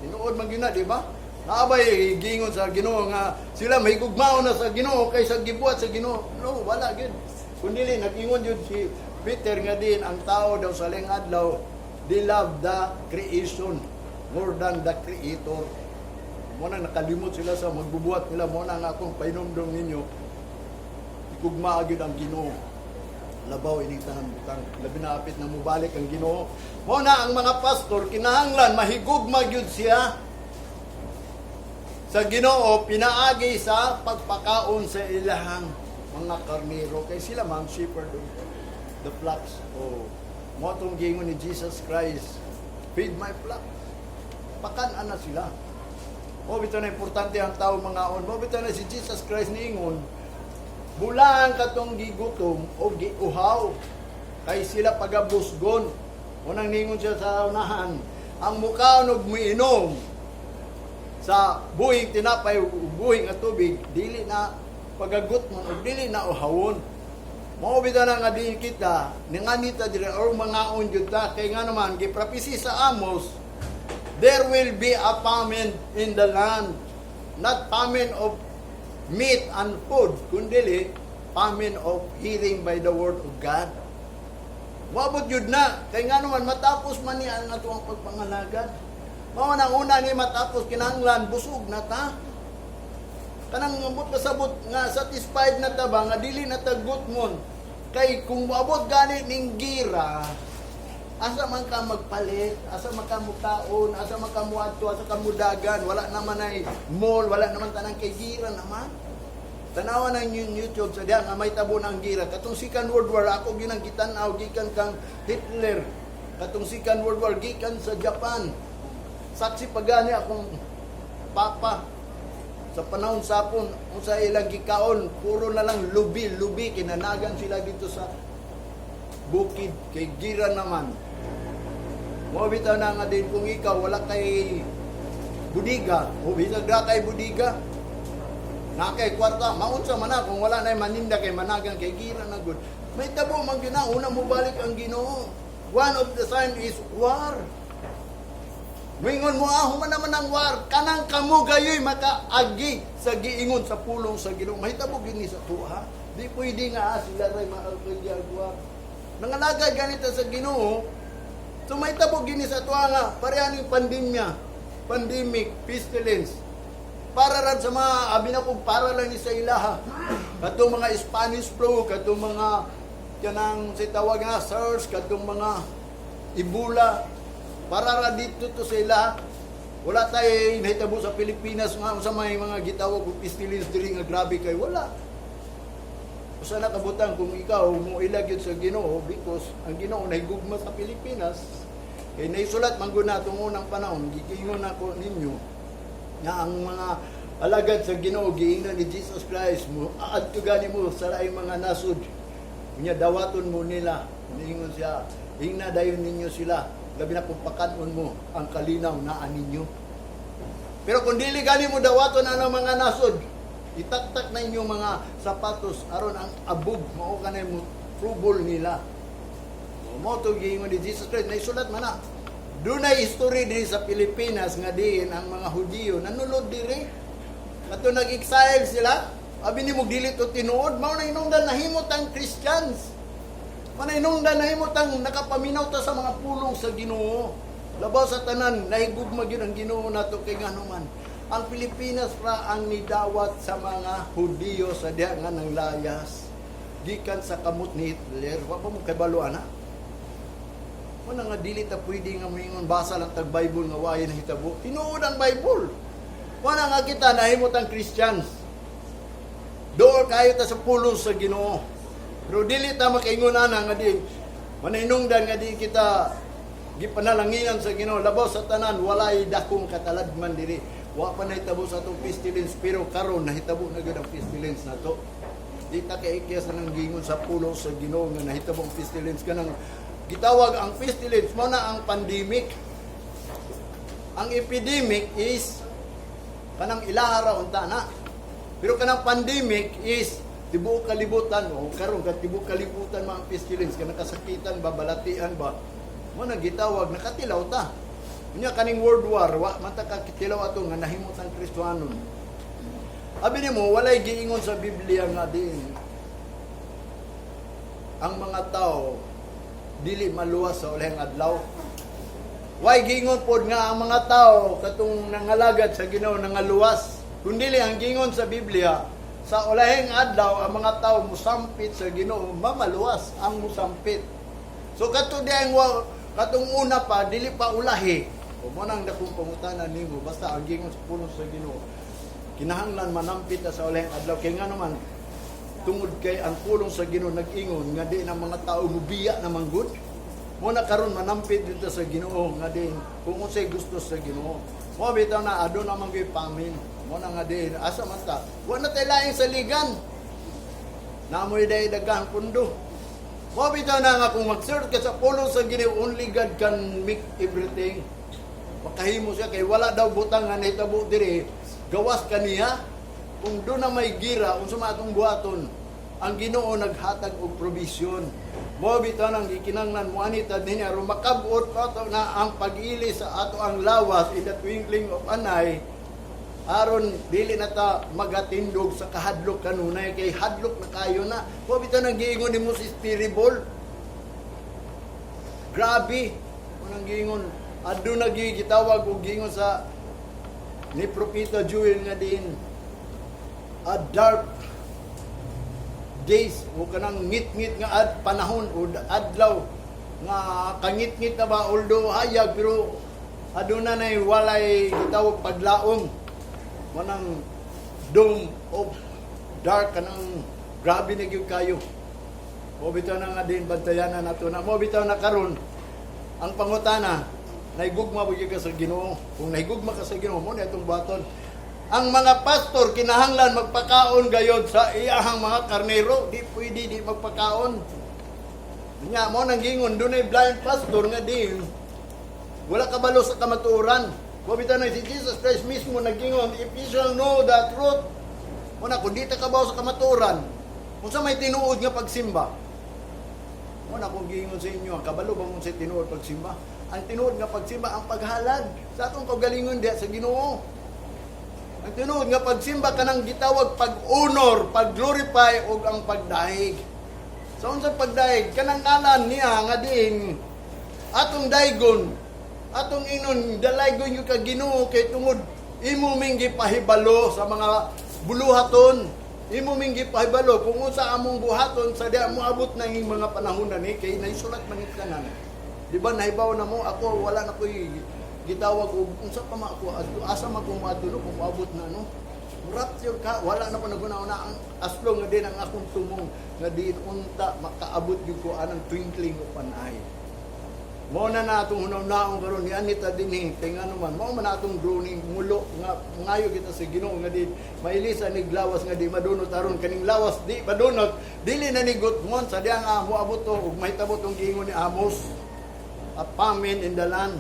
Tinuod man gyud na, di ba? Naabay giingon sa Ginoo nga sila mahigugmaon na sa Ginoo kaysa gibuhat sa Ginoo? No, wala gyud. Kun dili nag-ingon jud si Peter nga din ang tao daw sa laing adlaw, they love the creation more than the creator. Mo na nakalimot sila sa magbubuhat nila. Mo na nga akong pahinumdom ninyo. Igugmaa gyud ang Ginoo. Labaw ining tanan butang. Labi na apit na mubalik ang Ginoo. Mo na ang mga pastor kinahanglan mahigugma gyud siya sa Ginoo pinaagi sa pagpakaon sa ilahang mga karnero kay sila man shepherd of the flocks. O mo tong giingon ni Jesus Christ, "Feed my flock." Pakan na sila. O bitaw na importante ang tao mangaon. Mo bitaw na si Jesus Christ niingon, "Bulaan katong gigutom o giuhaw kay sila pagabusgon." Unang ningon siya sa unahan, ang mukaon og muinom sa buhing tinapay ug buhing nga tubig, dili na pagagutmon ug dili na uhawon. Mao bitaw na nga di kita ninganita diri or mangaon jud ta kay nga naman gipropesy sa Amos, there will be a famine in the land, not famine of meat and food, kundi famine of hearing by the word of God. Moabot yun na. Kay nga naman, matapos man ni ang atuang pagpangalagad. Mao na una ni matapos, kinahanglan busog na ta. Kanang ambot pasabot nga satisfied na ta ba nga dili na ta gutmon. Kay kung moabot gani ning gira, asa man ka magpalit, asa man ka mukaon, asa man ka muadto, asa ka mudagan, wala naman ay mall, wala naman tanang kay gira naman. Tanawa ng yung YouTube sa diha nga may tabo ng gira. Katong Second World War, ako ginang gitan-aw gikan kang Hitler. Katong Second World War gikan sa Japan. Saksi pa gani akong papa sa panahon sapon unsa ilang gikaon, puro na lang lubi lubi, kinanagan sila dito sa bukid kay gira naman. Mo bitaw na nga din kung ikaw wala kay budiga o bisag ra kay budiga na kay kwarta, maunsa man na kung wala na maninda kay managan kay gira na gud. May tabo man gyud na una mo balik ang Ginoo. One of the sign is war. Mingon mo, ah, human naman ang war. Kanang kamo gayoy makaagi sa giingon sa pulong sa Ginoo. Mahitabo gyud ni sa tuha. Di pwede nga ah, sila ray maagwa. Nangalagad ganito sa Ginoo. So mahitabo gyud ni sa tuha nga pareha ning pandemya, pandemic, pestilence. Para ran sa mga abi na kung para lang ni sa ilaha. Katong mga Spanish flu, katong mga kanang si tawag nga SARS, katong mga Ebola, para ra dito to sa ila. Wala tay nahitabo sa Pilipinas nga sa may mga gitawag og pestilence diri nga grabe kay wala. Usa na kabutang kung ikaw mo ila gyud sa Ginoo because ang Ginoo nahigugma sa Pilipinas kay naisulat man gud na itong unang panahon. Giingon nako ninyo nga ang mga alagad sa Ginoo, giingnan ni Jesus Christ mo aadto gani mo sa laing mga nasod. Unya dawaton mo nila. Niingon siya, "Ingna dayon ninyo sila, labi na kung pakan-on mo ang kalinaw naa ninyo." Pero kung dili gani mo dawaton ang mga nasod, Itaktak na inyong mga sapatos aron ang abog mao kanay mo trubol nila. O, mao to giingon ni Jesus Christ, naisulat man na. Dunay history diri sa Pilipinas nga diin ang mga Hudiyo nanulod diri. Kato nag-exile sila, abi nimo dili to tinuod, mao na hinungdan nahimot ang Christians. Mao na hinungdan nahimot ang nakapaminaw ta sa mga pulong sa Ginoo. Labaw sa tanan, nahigugma gyud ang Ginoo nato kay ngano man. Ang Pilipinas ra ang nidawat sa mga Hudiyo sa diha nga nang layas gikan sa kamot ni Hitler. Wa pa mo kabalo ana. Wala nga dili ta pwede nga moingon basa lang tag Bible nga waay nahitabo. Tinuod ang Bible. Wala nga kita nahimot ang Christians. Dool kayo ta sa pulong sa Ginoo. Pero dili ta makaingon ana nga di manahinungdan nga di kita gipanalanginan sa Ginoo. Labaw sa tanan, walay dakong kataladman diri. Wa pa nahitabo sa atong pestilence, pero karon nahitabo na gyud ang pestilence nato. Di ta kaikya sa nang gingon sa pulong sa Ginoo nga nahitabo ang pestilence, kanang gitawag ang pestilence mao na ang pandemic. Ang epidemic is kanang ilahara unta na. Pero kanang pandemic is tibuok kalibutan o karon ka tibuok kalibutan mga pestilence, kanang kasakitan ba, balatian ba, mo nang gitawag nakatilaw ta. Unya kaning World War, wa man ta kakitilaw ato nga nahimot ang Kristohanon. Abi nimo walay giingon sa Biblia nga din ang mga tao dili maluwas sa ulahing adlaw. Way giingon pod nga ang mga tao katong nangalagad sa Ginoo nangaluwas. Kun dili, ang giingon sa Biblia, sa ulahing adlaw ang mga tao musampit sa Ginoo, mamaluwas ang musampit. So kato di ang katong una pa dili pa ulahi. O mo nang dakong pangutana nimo, basta ang giingon sa pulong sa Ginoo, kinahanglan manampit ta sa ulahing adlaw kay ngano man, tungod kay ang pulong sa Ginoo nag-ingon nga di ang mga tao mubiya na manggod. Mo na karon manampit dito sa Ginoo nga din kung unsay gusto sa Ginoo. Mo bitaw na aduna man gyud pamin. Mo na nga din asa man ta. Wa na tay laing saligan. Namoy day daghang pundo. Mo bitaw na nga kung mag-search ka sa pulong sa Ginoo, only God can make everything. Makahimo siya kay wala daw butang nga nahitabo diri gawas kaniya. Kung doon na may gira, unsa man atong buhaton, ang Ginoo naghatag og provision. Mo bitaw nang gikinahanglan mo ani ta dinhi aron makab-ot ato na ang pag-ili sa ato ang lawas in the twinkling of an eye, aron dili na ta magatindog sa kahadlok kanunay, kay hadlok na kayo na. Mo bitaw nang giingon ni Moses, terrible. Grabe. Unang giingon, aduna gitawag og giingon sa ni Propeta Joel nga din a dark days o kanang ngit-ngit nga ad panahon o adlaw nga kangit-ngit na ba, although hayag pero aduna nay walay gitawag paglaom, manang dome of dark, kanang grabe na gyud kayo. Mo bitaw na nga din bantayanan nato na. Mo bitaw na karon ang pangutana, nahigugma ba gyud ka sa Ginoo? Kung nahigugma ka sa Ginoo, mo na itong buhaton. Ang mga pastor kinahanglan magpakaon gayod sa iyahang mga karnero, di pwede di magpakaon. Nya mo nang gingon dunay blind pastor nga di wala kabalo sa kamatuoran. Mo bitaw na si Jesus Christ mismo naggingon, "If you shall know the truth." Mo na kung di ta kabaw sa kamatuoran, unsa may tinuod nga pagsimba? Mo na kung giingon sa inyo, ang kabalo ba mo sa tinuod pagsimba? Ang tinuod nga pagsimba ang paghalad sa atong kaugalingon diha sa Ginoo. Ang tinuod nga pagsimba kanang gitawag pag-honor, pag-glorify ug ang pagdahig. Sa unsa pagdahig? Kanang ngalan niya nga diin atong daygon, atong inon, dalaygon yung ka Ginoo kay tungod imo ming gipahibalo sa mga buluhaton, imo ming gipahibalo kung unsa among buhaton sa diha moabot na ing mga panahon na ni, kay naisulat man it tanan. Di ba nahibaw na mo ako, wala na ko'y gitawag og unsa pa ma ako asa man ko moadto kung moabot na no rapture ka, wala na ko naguna-una ang aslong nga din ang akong tumong nga diin unta makaabot gyud ko anang twinkling of an eye. Mao na na atong hunaw-naong karon ni Anita dinhi kay ngano man mao man atong groaning, mulo nga ngayo kita sa Ginoo nga di mailisa nig lawas nga di madunot, aron kaning lawas di madunot, dili na ni gutmon sa diha nga moabot to ug mahitabo tong giingon ni Amos, a famine in the land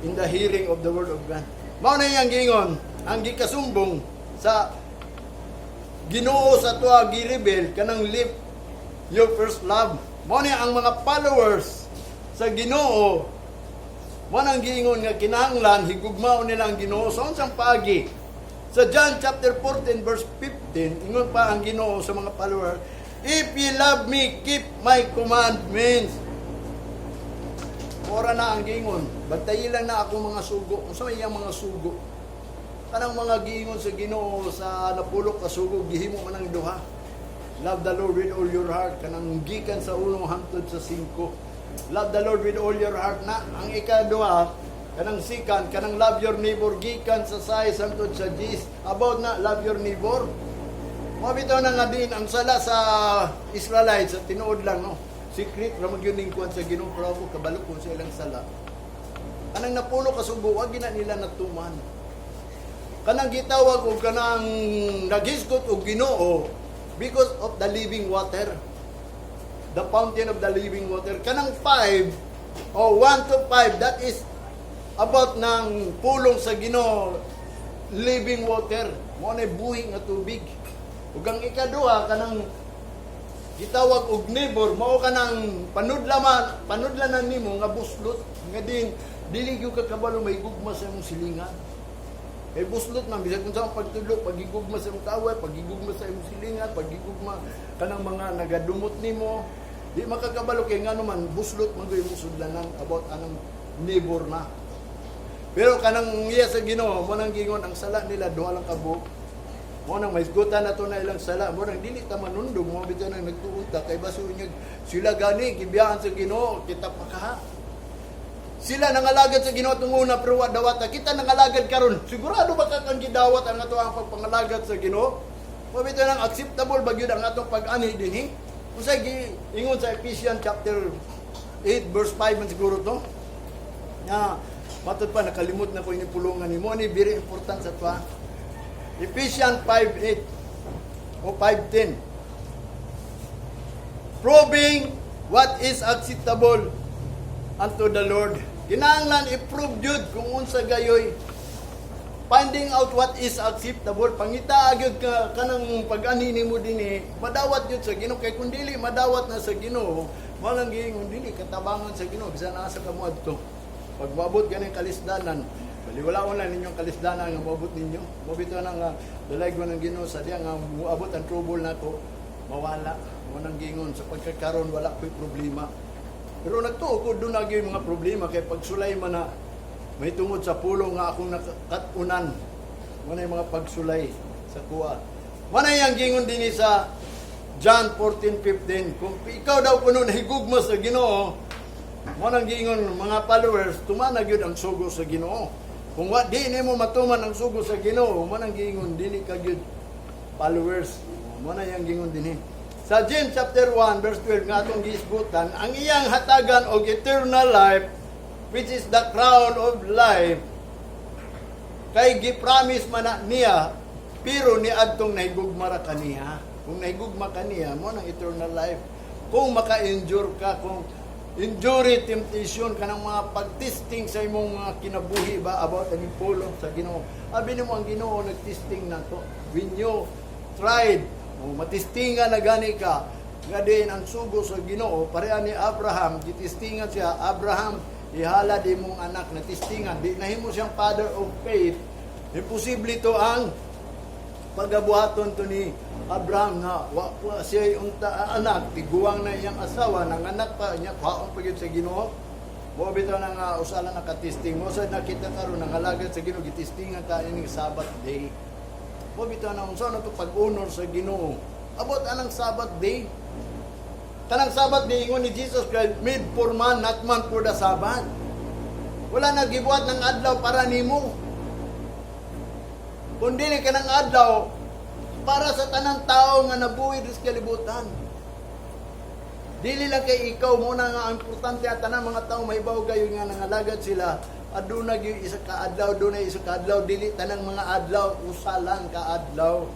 in the hearing of the word of God. Mao na iyang giingon ang gikasumbong sa Ginoo sa tuwa gi-reveal kanang leave your first love. Mao ni ang mga followers sa Ginoo, mao nang giingon nga kinahanglan higugmaon nila ang Ginoo sa unsang paagi. Sa John chapter 14 verse 15, ingon pa ang Ginoo sa mga follower, "If ye love me, keep my commandments." Ora na ang giingon, bantayi lang na ako mga sugo. Unsa may iyang mga sugo? Kanang mga giingon sa Ginoo sa napulo ka sugo, gihimo man ang duha. Love the Lord with all your heart, kanang gikan sa 1 hangtod sa 5. Love the Lord with all your heart na ang ikaduha, kanang second, kanang love your neighbor, gikan sa 6 hangtod sa 10, about na love your neighbor. Mao bitaw na nga din ang sala sa Israelites sa tinuod lang, no. Secret ra man gyud ning kuan sa Ginoo, pero ako kabalo kung sa ilang sala. Kanang napulo ka sugo, wa gina nila natuman. Kanang gitawag og kanang naghisgot og Ginoo because of the living water. The fountain of the living water. Kanang 5 o 1 to 5, that is about ng pulong sa Ginoo, living water. Mao na buhi nga tubig. Ug ang ikaduha, kanang gitawag og neighbor, mao kanang panudlaman panudlanan nimo nga buslot nga din dili gyud ka kabalo may gugma sa imong silingan. Kay buslot man, bisag kung sa pagtudlo, pagigugma sa imong kaaway, pagigugma sa imong silingan, pagigugma kanang mga nagadumot nimo, di makakabalo kay ngano man buslot man gyud imong sudlanan about anang neighbor na. Pero kanang iya sa Ginoo, mo nang gingon ang sala nila duha lang ka buok. Mo nang mahisgutan na to na ilang sala, mo nang dili ta manundog, mo bitaw nang nagtuon ta kay baso niya sila gani gibiyaan sa Ginoo, kita pa kaha. Sila nangalagad sa Ginoo atong una pero wa dawata. Kita nangalagad karon. Sigurado ba ka kang gidawat ang ato ang pagpangalagad sa Ginoo? Mo bitaw nang acceptable ba gyud ang atong pag-ani dinhi? Unsay giingon sa Ephesians chapter 8 verse 5 man siguro to? Nga matod pa nakalimot na ko ini pulungan nimo ni, very important sa twa. Ephesians 5:8 o 5:10. Proving what is acceptable unto the Lord. Kinahanglan i-prove jud kung unsa gayoy finding out what is acceptable. Pangita gyud ka kanang pag-ani nimo dinhi madawat jud sa Ginoo, kay kun dili madawat na sa Ginoo, mao lang giingon dili katabangan sa Ginoo bisan asa ka moadto. Pag moabot ganing kalisdanan, baliwalaon lang ninyong kalisdanan nga moabot ninyo. Mo bitaw na nga dalaygon ng Ginoo sa diya nga moabot ang trouble nako mawala. Mo nang giingon sa pagkakaron wala ko'y problema, pero nagtuo ko doon na gyud mga problema kay pagsulay man na may tungod sa pulong nga akong nakatunan. Mo na yung mga pagsulay sa kuha. Mo na yung gingon dinhi sa John 14:15. Kung ikaw daw kuno nahigugma sa Ginoo, mo nang giingon mga followers, tumana gyud ang sugo sa Ginoo. Kung wa di nimo matuman ang sugo sa Ginoo, mo nang giingon dili ka gyud followers. Mo na yung gingon dinhi. Sa James chapter 1 verse 12 nga atong giisgutan, ang iyang hatagan og eternal life, which is the crown of life, kay gi-promise man na niya pero ni adtong nahigugma ra kaniya. Kung nahigugma kaniya, mo nang eternal life. Kung maka-endure ka, kung endure temptation, kanang mga pagtesting sa imong mga kinabuhi ba about ang pulong sa Ginoo. Abi nimo ang Ginoo nagtesting nato. When you tried, o matestingan na gani ka, nga din ang sugo sa Ginoo, pareha ni Abraham, gitestingan siya, "Abraham, ihalad imong anak," natestingan, di nahimo siyang father of faith. Imposible to ang pagabuhaton to ni Abraham nga wa pa siya unta anak, tiguang na iyang asawa, nanganak pa niya, kuhaon pa gyud sa Ginoo. Mo bitaw na nga usa lang nakatesting mo sa nakita karon nangalagad sa Ginoo, gitestingan ka ining Sabbath day. Mo bitaw na unsa na to pag-honor sa Ginoo about anang Sabbath day. Kanang Sabbath day, ingon ni Jesus Christ, made for man, not man for the Sabbath. Wala na gibuhat ng adlaw para nimo. Kung dili ka ng adlaw, para sa tanang tao nga nabuhi sa kalibutan. Dili lang kay ikaw mo na nga ang importante at tanang mga tao may gayon nga nangalagad sila. Aduna gyud isa ka adlaw, aduna isa ka adlaw, dili tanang mga adlaw, usa lang ka adlaw.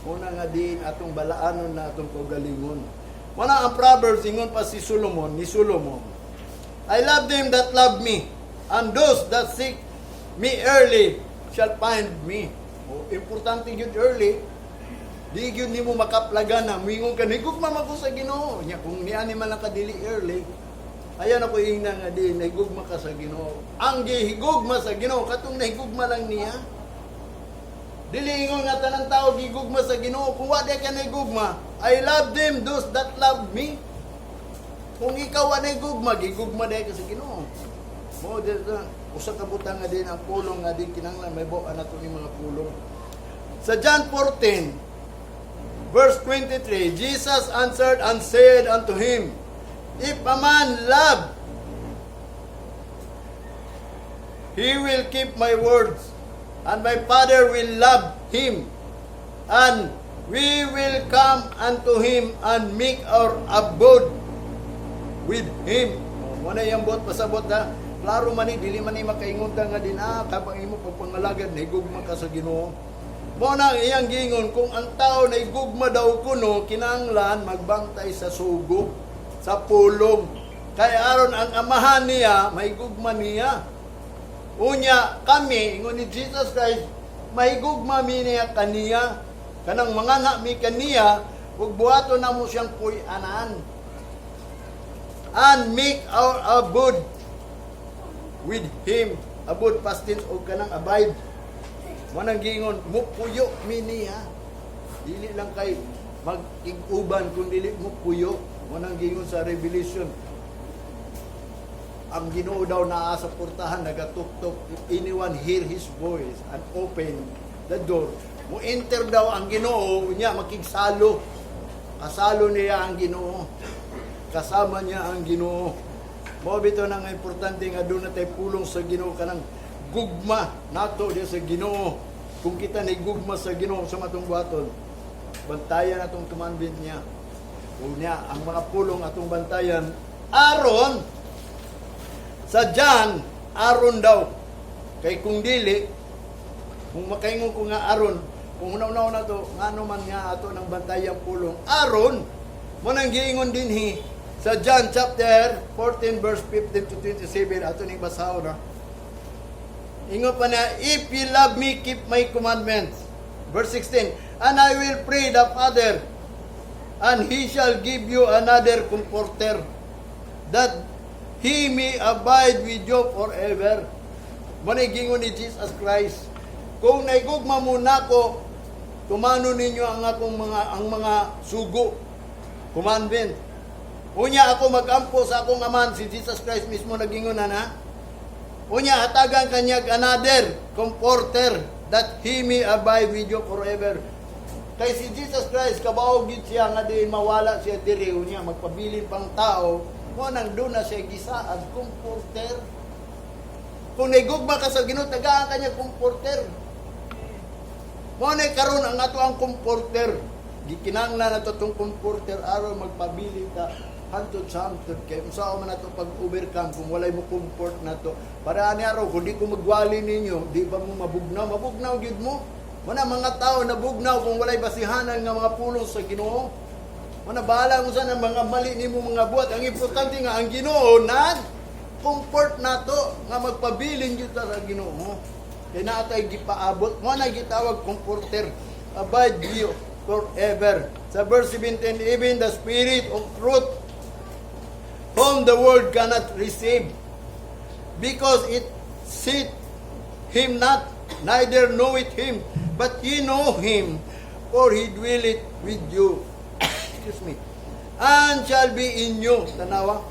Muna nga din atong balaanon na atong kaugalingon. Muna ang Proverbs, ingon pa si Solomon, ni Solomon, "I love them that love me, and those that seek me early shall find me." O, importante yun early. Di gyud nimo makaplagan na muingon ka, "Nahigugma man ko sa Ginoo." Nya kung niani man lang ka dili early, ayan ako ingna nga di nahigugma ka sa Ginoo. Ang gihigugma sa Ginoo katong nahigugma lang niya. Dili ingon nga tanang tao gigugma sa Ginoo. Kung wa di ka nahigugma, "I love them those that love me." Kung ikaw wa nahigugma, gigugma di ka sa Ginoo. Mo dito usa ka butang nga din ang pulong nga din kinahanglan mahibal-an nato ni mga pulong. Sa John 14 verse 23, Jesus answered and said unto him, "If a man love, he will keep my words, and my Father will love him, and we will come unto him and make our abode with him." Oh, mo na iyang buot pasabot ha. Klaro man ni, dili man ni makaingon ta nga din kapag imo pagpangalagad nahigugma ka sa Ginoo. Mo na ang iyang giingon, kung ang tao nahigugma daw kuno, kinahanglan magbantay sa sugo, sa pulong. Kay aron ang amahan niya, mahigugma niya. Unya kami, ingon ni Jesus Christ, mahigugma mi niya kaniya. Kanang mga nga mi kaniya, ug buhaton namo siyang puy-anan. And make our abode with him. Abode, past tense og kanang abide. Mo nang giingon, mupuyo mi niya. Dili lang kay mag-ig-uban kung dili mo puyo. Mo nang giingon sa Revelation, ang Ginoo daw naa sa portahan nagatuktok. If anyone hear his voice and open the door, mo enter daw ang Ginoo niya, makigsalo. Kasalo niya ang Ginoo. Kasama niya ang Ginoo. Mao bitaw na nga importante nga doon na tayo pulong sa Ginoo, kanang gugma nato diya sa Ginoo. Kung kita ni gugma sa Ginoo sa matong buhaton, bantayan atong commandment niya. Unya, ang mga pulong atong bantayan aron sa John, aron daw. Kay kung dili, kung makaingon ko nga aron, kung una-una na to, ngano man nga ato ng bantayang pulong, aron, mo nang giingon dinhi sa John chapter 14 verse 15 to 27, ato ning basahon na. Ingon pa na, "If ye love me, keep my commandments." Verse 16, "And I will pray the Father, and he shall give you another comforter, that he may abide with you forever." Manay gingon ni Jesus Christ, "Kung naigugma mo nako, tumano ninyo ang akong mga ang mga sugo, commandment. Unya ako magampo sa akong Amahan," si Jesus Christ mismo nagingon na na. "Unya hatagan kanyag another comforter that he may abide with you forever." Kay si Jesus Christ kabaw gid siya nga di mawala siya diri, unya magpabilin pang tao, mo nang doon na siya gisaad comforter. Kung naigugma ka sa Ginoo, tagaan ka niya comforter. Mo na karon ang ato ang comforter. Gikinahanglan nato tong comforter aron magpabili ta hantod sa hantod, kay unsa man nato pag overcome kung walay mo comfort nato? Para ani araw kung di ko magwali ninyo, di ba mo mabugnaw? Mabugnaw gyud mo. Mana mga tao nabugnaw kung walay basihanan nga mga pulong sa Ginoo. Mana bahala mo sa mga mali nimo mga buhat, ang importante nga ang Ginoo nag comfort nato nga magpabilin gyud ta sa Ginoo, kay naa tay gipaabot. Mo na gitawag comforter, abide you forever. Sa verse 17, "Even the Spirit of truth, whom the world cannot receive, because it seeth him not, neither knoweth him, but ye know him, for he dwelleth with you." Excuse me. "And shall be in you." Tanawa.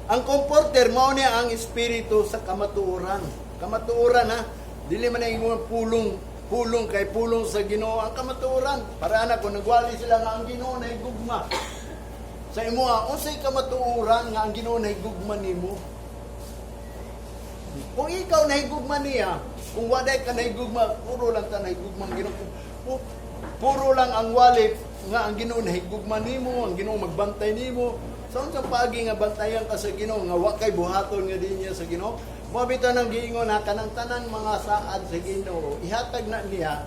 Ang comforter, mao niya ang espiritu sa kamatuoran. Kamatuoran ha. Dili man na ingon pulong, pulong kay pulong sa Ginoo ang kamatuoran. Para ana kung nagwali sila nga ang Ginoo na gugma sa imo, unsay kamatuoran nga ang Ginoo nahigugma nimo? Kung ikaw nahigugma niya, kung waday ka nahigugma, puro lang ta nahigugma ang Ginoo. Puro lang ang walip nga ang Ginoo nahigugma nimo, ang Ginoo magbantay nimo. Sa unsang paagi nga bantayan ka sa Ginoo nga wa kay buhaton nga di niya sa Ginoo? Mo bitaw nang giingon na kanang tanan mga saad sa Ginoo, ihatag na niya,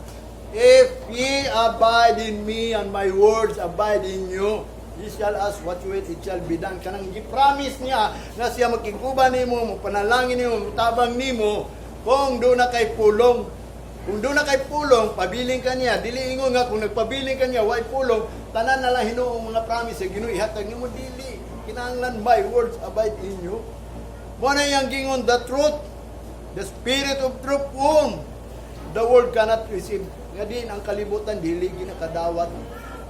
"If ye abide in me and my words abide in you, ye shall ask what you will, it shall be done." Kanang gi-promise niya nga siya makiguban nimo, mo panalangin nimo, mutabang nimo kung doon na kay pulong. Kung duna kay pulong, pabiling ka niya. Dili ingon nga kung nagpabiling ka niya, way pulong, tanan na lang hinuong mga promise sa Ginoo ihatag nimo, dili. Kinahanglan my words abide in you. Mo na iyang gingon, the truth, the spirit of truth whom the world cannot receive. Nga din ang kalibutan dili ginakadawat.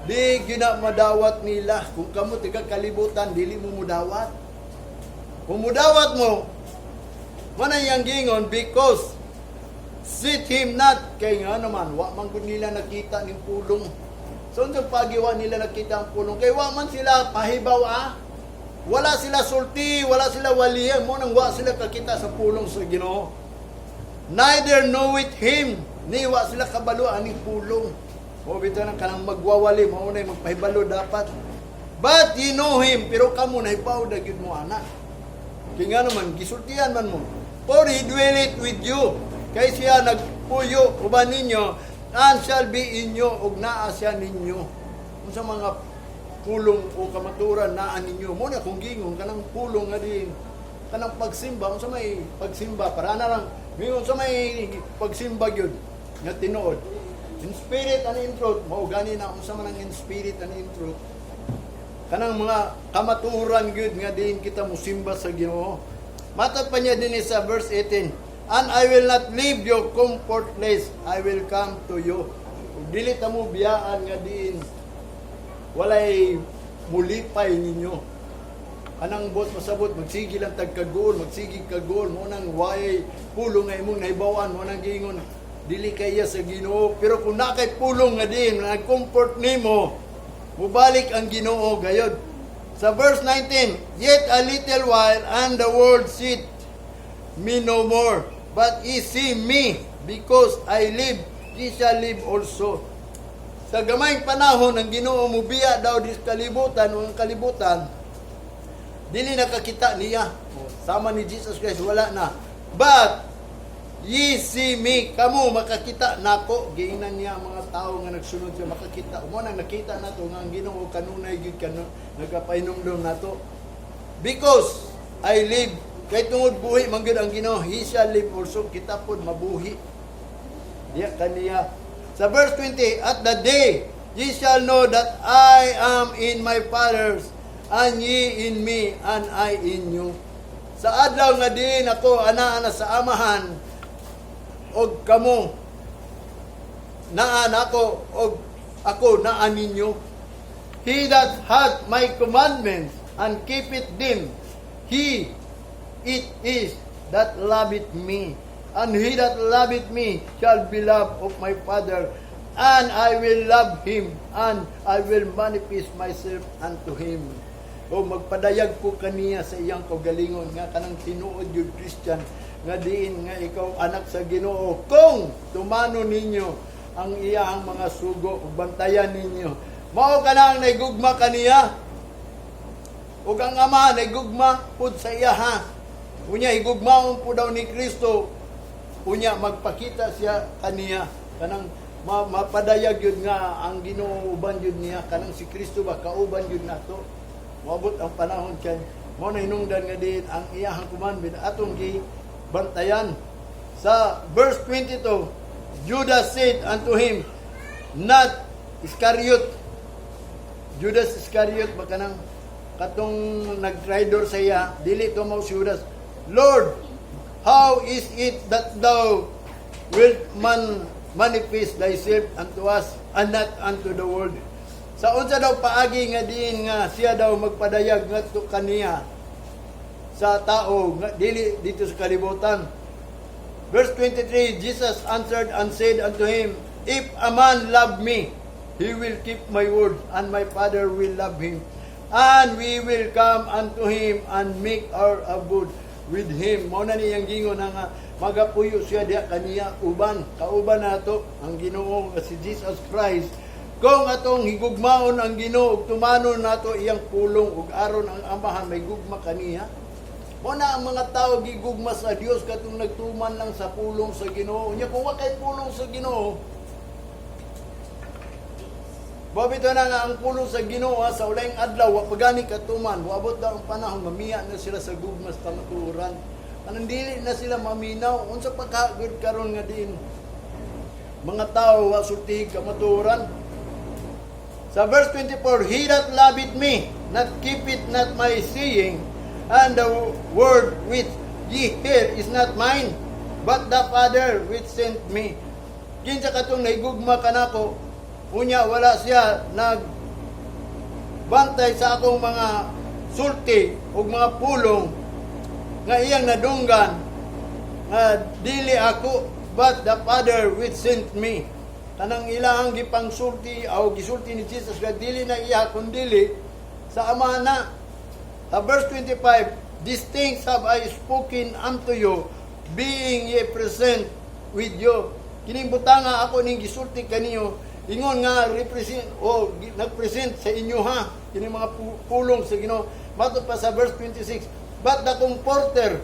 Di gina madawat nila. Kung kamo tiga kalibutan, dili mo mudawat. Kung mudawat mo, mo na iyang gingon because seeth him not, kay nga naman wa man gud nila nakita ning pulong. So unsa pagiwa nila nakita ang pulong kay wa man sila pahibaw, ah? Wala sila sulti, wala sila waliyan mo nang wa sila kakita sa pulong sa Ginoo. Neither knoweth him, ni wa sila kabalo aning pulong. Mo bitaw nang kanang magwawali mao na magpahibalo dapat. But ye know him, pero kamo nahibaw na gyud mo ana. Kay nga naman, gisultian man mo. For he dwelleth with you. Kay siya nagpuyo uban ninyo, and shall be in you, ug naa siya ninyo. Unsa mga pulong o kamaturan naa ninyo. Mo na kung gingon, kanang pulong nga din, kanang pagsimba, unsa may pagsimba, para na lang, mingon sa may pagsimba gyud nga tinuod. In spirit and in truth, mao gani na unsa man ang in spirit and in truth, kanang mga kamaturan gyud nga diin kita musimba sa Ginoo. Matod pa niya din sa verse 18, "And I will not leave you comfortless, I will come to you." Ug dili ta mo biyaan nga diin walay mulipay ninyo. Kanang bot masabot, magsigi lang tag kaguol, magsigi kaguol, mo nang way pulong nga imong nahibawan, mo nang giingon, dili kaya sa Ginoo. Pero kung na kay pulong nga diin, nag-comfort nimo, mubalik ang Ginoo gayod. Sa verse 19, "Yet a little while and the world seeth me no more, but ye see me, because I live, ye shall live also." Sa gamayng panahon, ang Ginoo mubiya daw dis kalibutan, o ang kalibutan, dili nakakita niya. O, sama ni Jesus Christ, wala na. "But ye see me," kamo makakita nako. Giingnan niya ang mga tao nga nagsunod siya makakita. Mo nang nakita nato nga ang Ginoo kanunay gyud kano nagapahinumdom nato. "Because I live," kay tungod buhi man gyud ang Ginoo, "he shall live also," kita pod mabuhi. Diya kaniya. Sa verse 20, "At the day ye shall know that I am in my Father's, and ye in me, and I in you." Sa adlaw nga diin ako anaa na sa Amahan, og kamo naa nako, og ako naa ninyo. "He that hath my commandments and keepeth them, he it is that loveth me. And he that loveth me shall be loved of my Father, and I will love him, and I will manifest myself unto him." O magpadayag ko kaniya sa iyang kaugalingon nga kanang tinuod yung Christian nga diin nga ikaw anak sa Ginoo kung tumano ninyo ang iyang mga sugo ug bantayan ninyo. Mao kanang naigugma kaniya ug ang Ama naigugma pud sa iya ha. Unya higugmaon po daw ni Kristo. Unya magpakita siya kaniya, kanang mapadayag yun nga ang Ginoo uban yun niya, kanang si Kristo ba kauban yun nato. Moabot ang panahon kay mo na hinungdan nga din ang iyahang commandment atong gi bantayan. Sa verse 22, Judas said unto him, not Iscariot, Judas Iscariot ba, kanang katong nagtraidor sa iya, dili to mao si Judas. "Lord, how is it that thou wilt man manifest thyself unto us and not unto the world?" Sa unsa daw paagi nga diin nga siya daw magpadayag ngadto kaniya sa tao nga dili dito sa kalibutan? Verse 23, Jesus answered and said unto him, "If a man love me, he will keep my word, and my Father will love him. And we will come unto him and make our abode with him." Mao na niyang gingon nga magapuyo siya diha kaniya uban. Kauban nato ang Ginoo nga si Jesus Christ. Kung atong higugmaon ang Ginoo ug tumanon nato iyang pulong ug aron ang Amahan may gugma kaniya. Mo na ang mga tao gigugma sa Dios katong nagtuman lang sa pulong sa Ginoo. Unya kung wa kay pulong sa Ginoo, Babito na nga ang pulong sa Ginoo ha, sa ulayng adlaw wa pagani katuman, moabot daw ang panahon mamiya na sila sa gugma sa kamatuoran. Anang dili na sila maminaw unsa pa ka good karon nga diin. Mga tao wa sulti kamatuoran. Sa verse 24, "He that loveth me, not keepeth not my saying, and the word which ye hear is not mine, but the Father which sent me." Kinsa katong nahigugma kanako, unya wala siya nag bantay sa akong mga sulti ug mga pulong nga iyang nadunggan, nga dili ako but the Father which sent me. Kanang ilahang gipangsulti o gisulti ni Jesus nga dili na iya kundili sa Ama na. Sa verse 25, "These things have I spoken unto you, being ye present with you." Kining butanga ako ning gisulti kaniyo, ingon nga represent o nagpresent sa inyo ha, kining mga pulong sa Ginoo. Matud pa sa verse 26, "But the Comforter,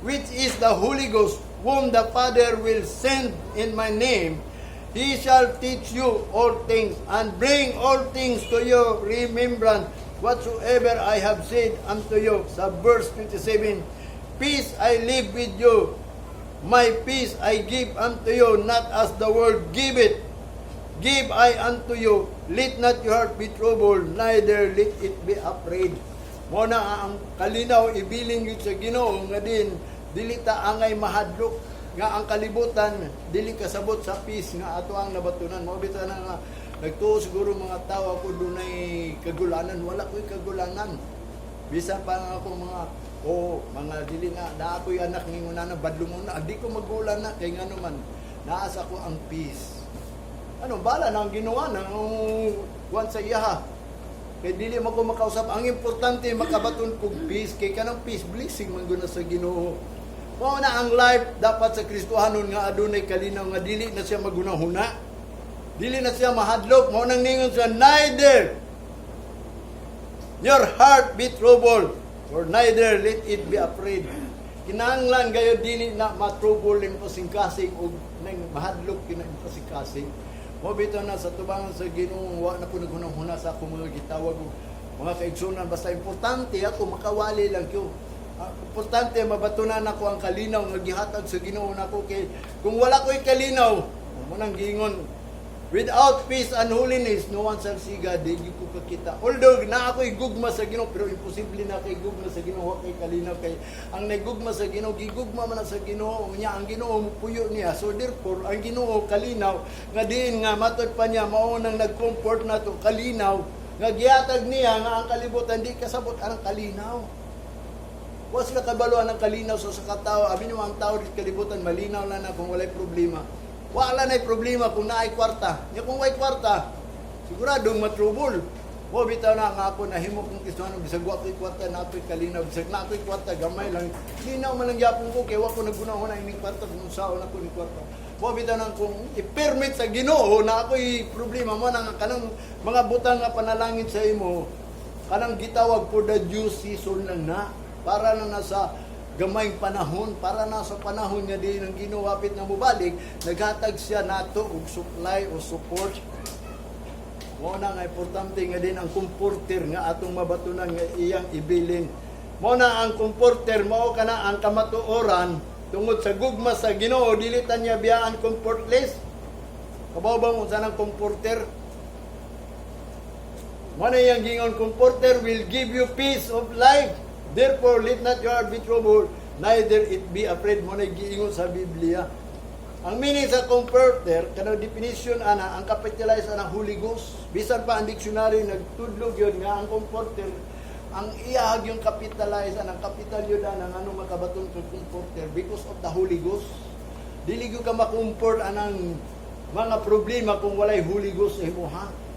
which is the Holy Ghost, whom the Father will send in my name, He shall teach you all things and bring all things to your remembrance whatsoever I have said unto you." Sa verse 27, "Peace I leave with you, my peace I give unto you, not as the world giveth, give I unto you. Let not your heart be troubled, neither let it be afraid." Mao na ang kalinaw ibilin gyud sa Ginoo nga din dili ta angay mahadlok nga ang kalibutan dili kasabot sa peace nga ato ang nabatunan. Mao bitaw na nga nagtuo siguro mga tao ako dunay kagulanan. Wala ko'y kagulanan. Bisan pa nga ako mga o mga dili na na ako'y anak ningon na badlong na di ko magulan na kay ngano man naa sa ko ang peace. Ano bala na ang ginawa ng kuan sa iya kay dili man ko makausap. Ang importante makabaton kog peace kay kanang peace blessing man gud na sa Ginoo. Mao na ang life dapat sa Kristohanon nga adunay kalinaw nga dili na siya magunahuna, dili na siya mahadlok. Mao nang ningon siya, "Neither your heart be troubled, or neither let it be afraid." Kinahanglan gayo dili na matrouble yung kasing-kasing o nang mahadlok kina yung kasing-kasing. Mao bitaw na sa tubangan sa Ginoo, wa na ko naghunahuna sa akong mga gitawag og mga kaigsunan, basta importante ako makawali lang kyo. Ah, importante mabatunan ako ang kalinaw nga gihatag sa Ginoo nako kay kung wala ko'y kalinaw, mo nang giingon, "Without peace and holiness, no one shall see God." Di gyud ko kakita. Although na ako'y gugma sa Ginoo, pero imposible na kay gugma sa Ginoo wa kay kalinaw kay ang nagugma sa Ginoo, gigugma man na sa Ginoo, unya ang Ginoo mupuyo niya. So therefore, ang Ginoo kalinaw nga diin nga matod pa niya mao nang nag-comfort nato, kalinaw nga gihatag niya nga ang kalibutan di kasabot ang kalinaw. Wa sila kabalo ang kalinaw sa katao. Abi nimo ang tao di kalibutan malinaw lang na kung walay problema. Wala na'y problema kung naay kwarta. Nya kung way kwarta, siguradong matrubol. Mo bitaw na nga ako nahimo kong Kristiyano bisag wa ko'y kwarta na ako'y kalinaw, bisag na ako'y kwarta gamay lang. Linaw man lang gyapon ko kay wa ko nagunahon na ining kwarta kung unsaon ako ning kwarta. Mo bitaw na kung i-permit sa Ginoo na ako'y problema mo nang kanang mga butang nga panalangin sa imo kanang gitawag for the due season lang na para na nasa gamayng panahon, para na sa panahon nga di ng Ginoo hapit na mobalik, naghatag siya nato og supply o support. Mao na nga importante nga din ang comforter nga atong mabatunan nga iyang ibilin. Mao na ang comforter mao kana ang kamatuoran tungod sa gugma sa Ginoo dili ta niya biyaan comfortless. Kabaw ba mo unsa nang comforter? Mao na iyang gingon, "Comforter will give you peace of life. Therefore, let not your heart be troubled, neither it be afraid." Mao na giingon sa Biblia. Ang meaning sa comforter, kanang definition ana, ang capitalize ana Holy Ghost. Bisan pa ang dictionary nagtudlog yun nga ang comforter, ang iyahag yung capitalize ana, ang capital yun ana, ano makabaton kag comforter because of the Holy Ghost. Dili gyud ka makomfort anang mga problema kung walay Holy Ghost sa imo ha.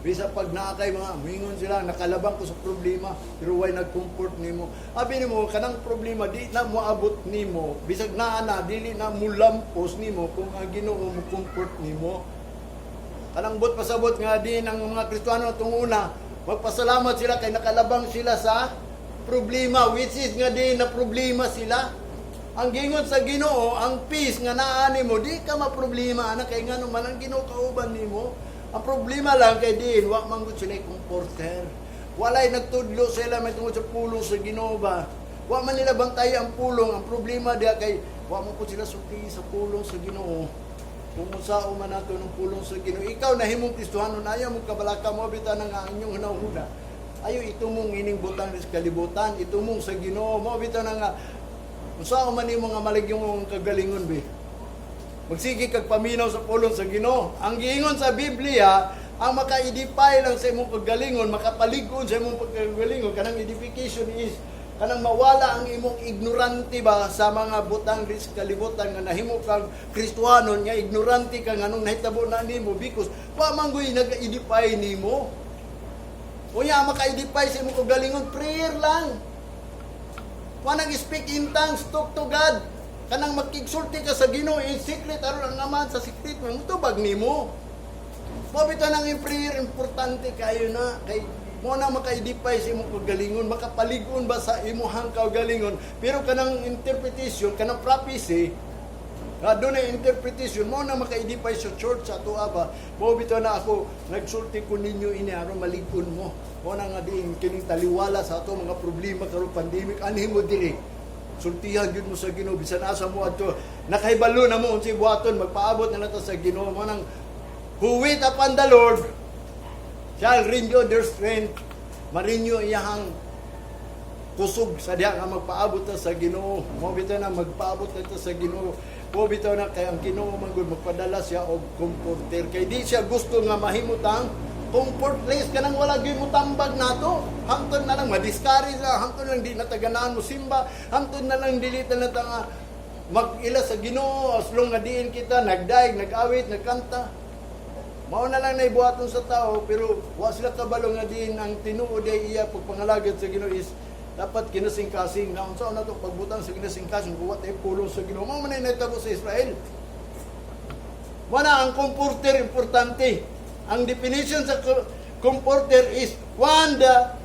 Bisa pag naa kay mga mingon sila nakalabang ko sa problema pero way nag-comfort nimo. Abi nimo kanang problema di na moabot nimo. Bisag naa na dili na mulampos nimo kung ang Ginoo mo comfort nimo. Kanang buot pasabot nga din ang mga Kristiyano atong una, magpasalamat sila kay nakalabang sila sa problema, which is nga din na problema sila. Ang gingon sa Ginoo, ang peace nga naa nimo, di ka maproblema ana kay ngano man ang Ginoo kauban nimo. Ang problema lang kay diin wa man gud sila comforter. Walay nagtudlo sila may tungod sa pulong sa Ginoo ba. Wa man nila bantay ang pulong. Ang problema diha kay wa man pud sila sulti sa pulong sa Ginoo. Kung unsaon man nato ng pulong sa Ginoo, ikaw nahimong Kristohanon, ayaw mo kabalaka mo bitaw nga ang inyong hunahuna. Ayo itumong ining butang sa kalibutan, itumong sa Ginoo. Mo bitaw na nga unsaon man nimo nga maligyong mong kagalingon be. Magsige kag paminaw sa pulong sa Ginoo. Ang giingon sa Biblia, ang maka-edify lang sa imong paggalingon, makapalig-on sa imong paggalingon, kanang edification is kanang mawala ang imong ignorante ba sa mga butang sa kalibutan nga nahimo kang Kristohanon nga ignorante ka nganong nahitabo na nimo because wa man gyud nag-edify nimo. Unya, ang maka-edify sa imong kagalingon, prayer lang. Wa nang speak in tongues, talk to God. Kanang makigsulti ka sa Ginoo in secret aron ang Amahan sa secret mo mutubag nimo. Mao bitaw nang yung prayer, importante kayo na kay mo na maka-edify sa imong kagalingon, makapalig-on ba sa imuhang kaugalingon. Pero kanang interpretation, kanang prophecy, doon na interpretation mo na maka-edify sa church sa atoa ba. Mao bitaw na ako nagsulti ko ninyo ini aron malig-on mo. Mo na nga diin kining taliwala sa ato mga problema karong pandemic, anhi mo diri. Sultihan gyud mo sa Ginoo bisan asa mo adto. Nakahibalo na mo unsay buhaton, magpaabot na nato sa Ginoo mo nang who wait upon the Lord shall renew their strength. Ma-renew iyahang kusog sa diha nga magpaabot ta sa Ginoo. Mo bitaw na magpaabot na ta sa Ginoo. Mo bitaw na kay ang Ginoo man gud magpadala siya og comforter kay di siya gusto nga mahimutang comfortless, kanang wala gyud mo tambag nato. Hangtod na lang ma-discourage na, hangtod lang di na taganahan mo simba, hangtod na lang dili ta na ta nga mag-ila sa Ginoo as long nga diin kita nagdaig, nag-awit, nagkanta. Mao na lang naibuhaton sa tao, pero wa sila kabalo nga diin ang tinuod ay iya pagpangalagad sa Ginoo is dapat kinasing-kasing na unsa na to pagbutang sa kinasing-kasing kung wa tay pulong sa Ginoo. Mao man ay nahitabo sa Israel. Wala ang comforter, importante. Ang definition sa comforter is one the